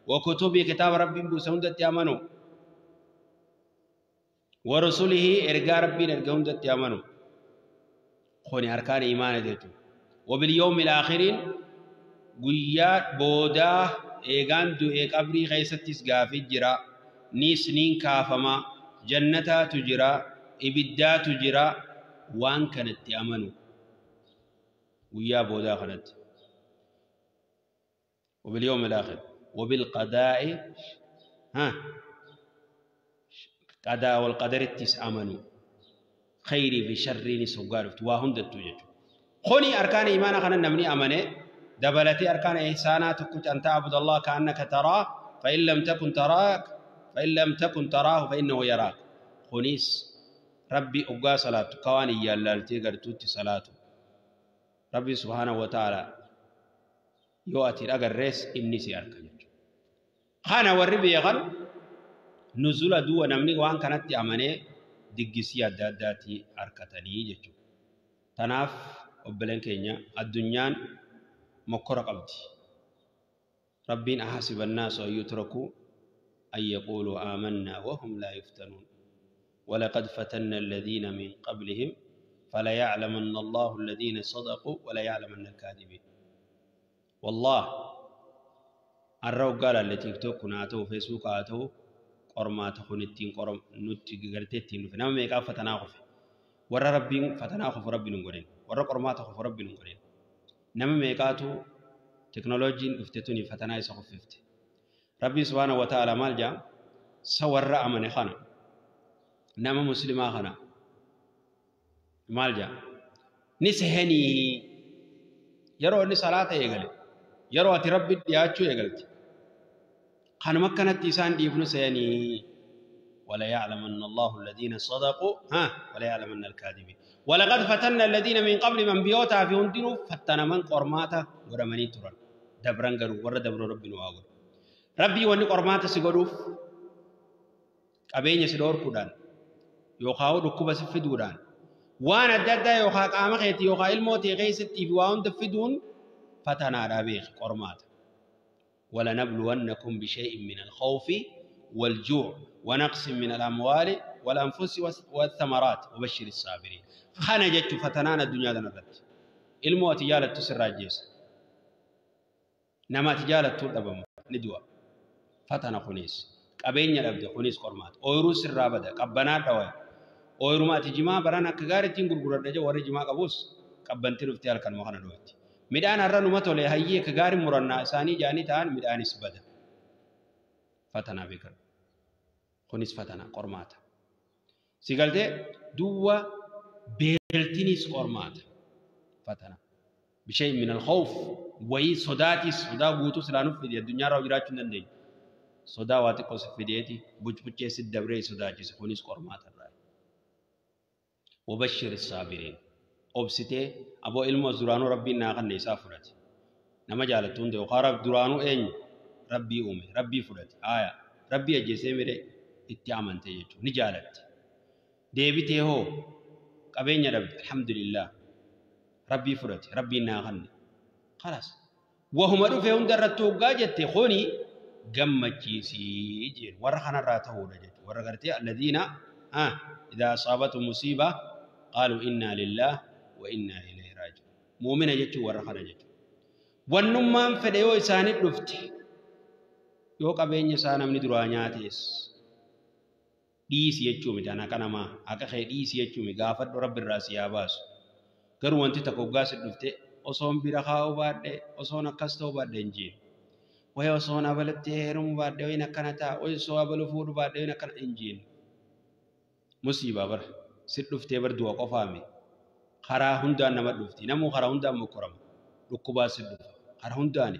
وكتبي كتاب ربي بوسهند تأمنوا ورسله إرجاء ربي نرجعهم تأمنوا خوني أركان إيمان ديتو وباليوم الآخرين قيا بودا إيغان دو إيك أبري غيستيس غافي جرا نيسنين كافما جنتا تجرا إبدا تجرا وان كانت تأمنوا ويا بودا خنت وباليوم الآخر وبالقضاء ها قضاء والقدر تسأمنوا خيري في شر نسوغارفت وهم دتوجد خوني أركان إيمان خنا نمني أمنه دبلتي أركان إحسانات كنت أن تعبد الله كأنك تراه فإن لم تكن تراك فإن لم تكن تراه فإنه يراك. خونيس ربي أبقى صلاة كواني يالالتي قرتوتي صلاة ربي سبحانه وتعالى يؤتي الأجر ريس إني سيارك خانا والربي يغل نزول دو نمني وان كانت أمنه دقسيا داداتي أركتني جتو تناف وبلن كينيا الدنيا مكرة قبدي ربين أحسب الناس أن يتركوا أن يقولوا آمنا وهم لا يفتنون ولقد فتنا الذين من قبلهم فلا يعلمن الله الذين صدقوا ولا يعلمن الكاذبين. والله الرو قال اللي تيك توك ناتو فيسبوك آتو qormaata kun ittiin qorom nutti gartee ittiin dhufe nama meeqaa fatanaa qofe warra rabbiin fatanaa qofu rabbiin hin godhin warra qormaata qofu rabbiin hin godhin nama meeqaatu teknooloojiin dhufte tuni fatanaa isa qofifte rabbi subhaanahu wa ta'ala maal jaa sa warra amane kana nama muslimaa kana maal jaa ni sehanii yeroo inni salaata eegale yeroo ati rabbi dhiyaachuu eegalte خانم كانت إنسان ديفنو سياني ولا يعلمن الله الذين صدقوا ها ولا يعلمن الكاذبين ولقد فتنا الذين من قبل من بيوتا في هندنو فتنا من قرماتا ورمني تران دبران غرو ور دبر ربي نواغر ربي وني قرماتا سيغدوف قبيني سدور كودان يوخاو دكوبا سفدودان وانا ددا يوخا قام خيتي يوخا الموتي غيستي في وان دفدون فتنا رابيخ قرماتا ولنبلونكم بشيء من الخوف والجوع ونقص من الأموال والأنفس والثمرات وبشر الصابرين. خنجت فتنان الدنيا دنرت الموت تجالت تسراجيس نما تجالت تدبم ندوا فتنا خنيس قبين يلبد خنيس قرمات اويرو سرابده قبنا دوا اويرو ما تجما برانا كغارتين غرغره دجه ور جما قبوس قبنتي رفتي الكن مخنا دوت midhaan har'a numa tole hayyee ka gaarii murannaa isaanii jaanii ta'an midhaanis bada. Fatanaa beekamu. Kunis fatanaa qormaata. Si galtee duwwa beeltinis qormaata. Fatanaa. Bishee min al-khawf wayii sodaatis sodaa guutuu silaa nuuf fide addunyaa irraa jiraachuu hin dandeenyu. Sodaa waa xiqqoo si fideeti bucbucceessi dabree sodaachise kunis qormaata irraa. Wabashir saabiriin. Obsitee aboo ilmoo duraanuu rabbiin naa kanne isaa fudhate nama jaalattu hunda yookaan duraanuu eenyu rabbii uume rabbii fudhate haaya rabbii ajjeesee mire itti amante jechuudha ni jaalatte deebitee hoo qabeenya dhabde alhamdulillah rabbii fudhate rabbiin naa kanne khalaas wahuma dhufe hunda irratti hoggaa jette kuni gammachiisii jeen warra kanarraa ta'uudha jechuudha warra gartee alladhiina idaa asaabatu musiiba qaaluu innaa lillaah وإنا إليه راجعون مؤمنة جتشو ورخنا جتشو ونمان فديو إساني دفت yoo qabeenya isaa namni duraa nyaates Dhiisi jechuu miti ana kanamaa haqa kee dhiisi jechuu miti gaafadhu rabbi irraa si haa baasu. Garuu wanti tokko hoggaa si dhufte osoon bira kaa'uu baadhe osoon akkas ta'uu baadhe hin jeen. Wayi osoon abalatti heerumuu baadhe wayin akkana ta'a wayi osoo abalu fuudhuu baadhe wayin akkana hin jeen. Musiibaa bara si dhuftee bar du'a qofaami. Karaa hundaan nama dhufti namuu karaa hundaan mokkorama dhukkubaa si dhufa karaa hundaani.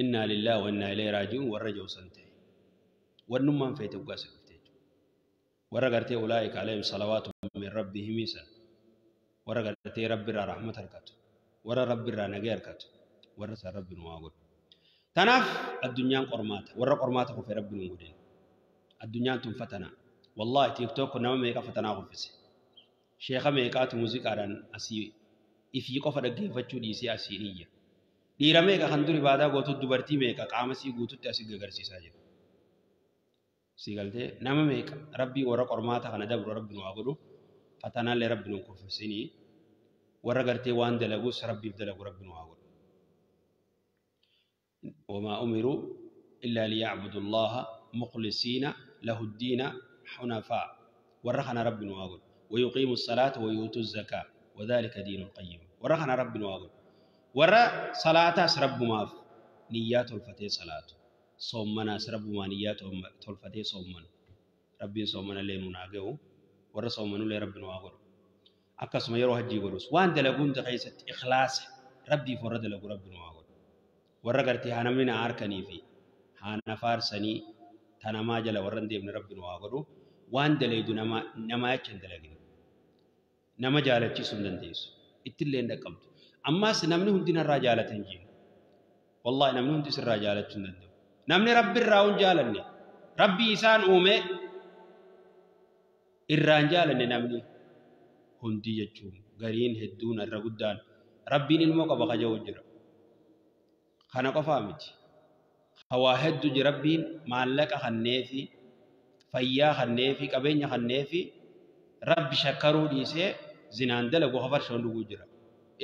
Innaa lillaahi wa innaa ilayhi raaji'uun warra jawsan ta'e. Wannummaan feete hoggaa si dhufte jechuudha. Warra gartee ulaa'ika alayhim salawaatu min rabbihim san. Warra gartee rabbi irraa rahmata argatu. Warra rabbi irraa nagee argatu. Warra san rabbi nu haa godhu. Tanaaf addunyaan qormaata. Warra qormaata kufe rabbi nu hin godhin. Addunyaan tun fatanaa. Wallaahi TikTok nama meeqa fatanaa kuffise. Sheeka meeqaatu muuziqaadhaan asii ifii qofa dhaggeeffachuu dhiisee asiin iyya. Dhiira meeqa kan dur ibaadaa gootu dubartii meeqa qaama sii guututti asii gagarsiisaa jira. Sii galtee nama meeqa rabbii warra qormaata kana dabru rabbi nu haa godhu. Fatanaallee rabbi nu hin kuffisinii. Warra gartee waan dalagus rabbiif dalagu rabbi nu haa godhu. وما أمروا إلا ليعبدوا الله مخلصين له الدين حنفاء ورخنا رب واقول ويقيموا الصلاة ويؤتوا الزكاة وذلك دين القيم ورخنا رب واقول ور صلاة رب ما نيات الفتي صلاة صومنا رب ما نيات الفتي صومنا ربي صومنا لين ناقه ور صومنا لي رب واقول أكسم يروح هجي قروس وان دلقون تخيست إخلاص ربي فرد لقو رب واقول warra gartee haa namni na harkanii fi haa na faarsanii tanamaa jala warra hin deemne rabbi nu haa godhu. Waan dalaydu namaa jecha hin dalagin. Nama jaalachiisuu hin dandeessu. Ittillee hin dhaqqabdu. Ammaas namni hundi narraa jaalata hin jiru. Wallaahi namni hundi sirraa jaalachuu hin danda'u. Namni rabbi irraa hin jaalanne rabbi isaan uume irraa hin jaalanne namni hundi jechuun gariin hedduun irra guddaan rabbiin ilmoo qaba kaja'u jira. Kana qofaa miti. Hawaa hedduu jira rabbiin maallaqa kanneefi fayyaa kanneefi qabeenya kanneefi rabbi shakkaruu dhiisee zinaan dalagu hafarshoon dhuguu jira.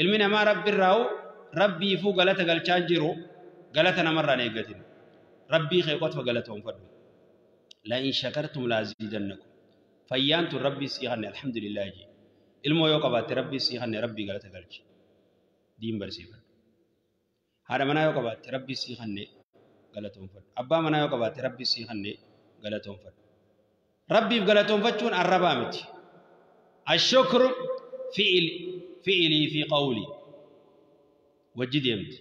Ilmi namaa rabbi irraa rabbiifuu galata galchaa jiru galata namarraa hin eeggatin. Rabbii kee qofa galatoonfadhu. La'in shakartum la'aziidannakum. Fayyaan tun rabbii sii kanne alhamdulillah jee. Ilmoo yoo qabaatte rabbii sii kanne rabbii galata galchi. Diin barsiifadhu. Haadha manaa yoo qabaatte rabbii sii kanne galatoonfadhu. Abbaa manaa yoo qabaatte rabbii sii kanne galatoonfadhu. Rabbiif galatoonfachuun arrabaa miti. Ashukru fi'ilii fi qawlii wajji deemti.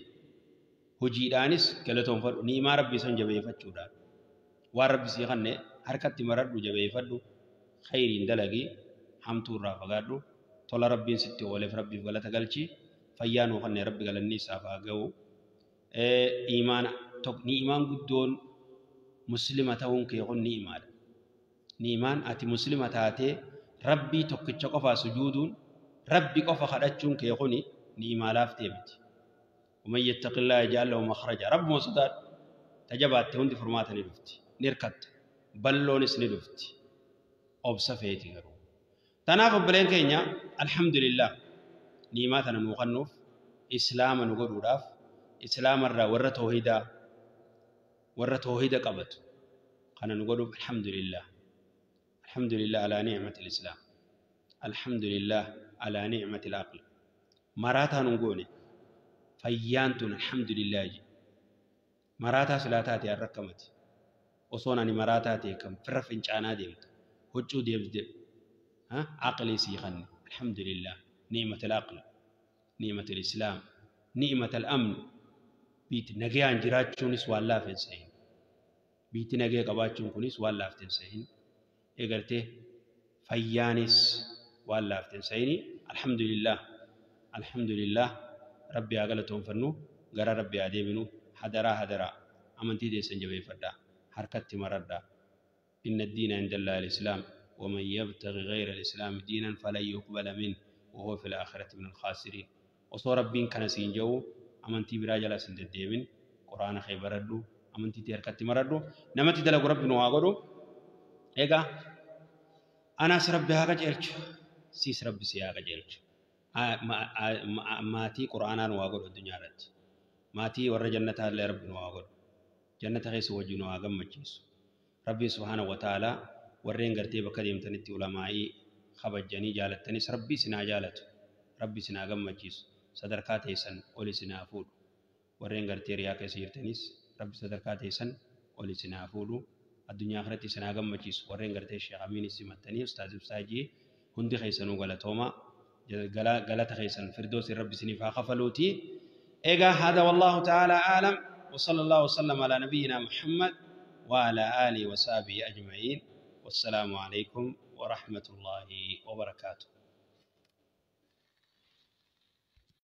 Hojiidhaanis galatoonfadhu. Ni'imaa rabbii san jabeeffachuudhaan. Waan rabbi sii kanne harkatti maradhu jabeeffadhu. Khayriin dalagi hamtuu irraa fagaadhu. Tola rabbiin sitti ooleef rabbiif galata galchi. Fayyaa nuu kanne rabbi galanni isaaf haa ga'u. Iimaana ni'imaan guddoon muslima ta'uun kee kun ni'imaadha. Ni'imaan ati muslima taatee rabbii tokkicha qofaa sujuuduun rabbi qofa kadhachuun kee kun ni'imaa laaftee miti. ومن يتق الله يجعل له مخرجا. رب sodaadhu tajabaatte hundi furmaata ni dhufti. Ni hirkatta. Balloonis ni dhufti. Obsa feeti garuu. Tanaaf obboleen keenya alhamdulillah ni'imaa tana nuu kennuuf islaama nu godhuudhaaf islaamarraa warra toohidaa warra toohida qabatu kana nu godhuuf alhamdulillah. Alhamdulillah ala ni'matil islaam. Alhamdulillah ala ni'matil aql. Maraataa nu goone fayyaan tun alhamdulillah je. Maraataa silaa taate harrakkamati. Osoon ani maraataa ta'e kam firra fincaanaa deemtu huccuu deemte aqlii sii kanne alhamdulillah ni'matil aql ni'matil islaam ni'matil amn. Biitti nagayaan jiraachuunis waan laafeen sehin. Biitti nagaya qabaachuun kunis waan laafteen sehin. Eegartee fayyaanis waan laafteen sehini alhamdulillah alhamdulillah rabbi haa galatoonfannu gara rabbi haa deebinu hadaraa hadaraa amantii teessan jabeeffadhaa harkatti maradhaa. Inna ad-diina inda Allahi al-islaam ومن يبتغي غير الإسلام دينا فلن يقبل منه وهو في الآخرة من الخاسرين. Osoo rabbiin kana siin jiru amantii biraa jala sin deddeebin quraana kee baradhu amantii tee harkatti maradhu namatti dalagu rabbi nu haa godhu. Egaa anaas rabbi haa qajeelchu siis rabbi si haa qajeelchu. Maatii quraanaa nu haa godhu addunyaa irratti. Maatii warra jannataa illee rabbi nu haa godhu. Jannata keessa wajjin nu haa gammachiisu. Rabbiin subhaanahu wa ta'aalaa warreen gartee bakka deemtanitti ulamaa'ii kabajjanii jaalattanis Rabbi isin haa jaalatu. Rabbi isin haa gammachiisu. Sadarkaa teessan ol isin haa fuudhu. Warreen gartee riyaa keessa jirtanis Rabbi sadarkaa teessan ol isin haa fuudhu. Addunyaa akhiratti isin haa gammachiisu. Warreen gartee Sheekh Amiinis simattanii Ustaaz Ibsaajii hundi keessanuu galatoomaa. Galata keessan firdoosin Rabbi isiniif haa kafaluuti. Egaa hada wallahu ta'ala aalam. وصلى الله وسلم على نبينا محمد وعلى آله وصحبه أجمعين. والسلام عليكم ورحمة الله وبركاته.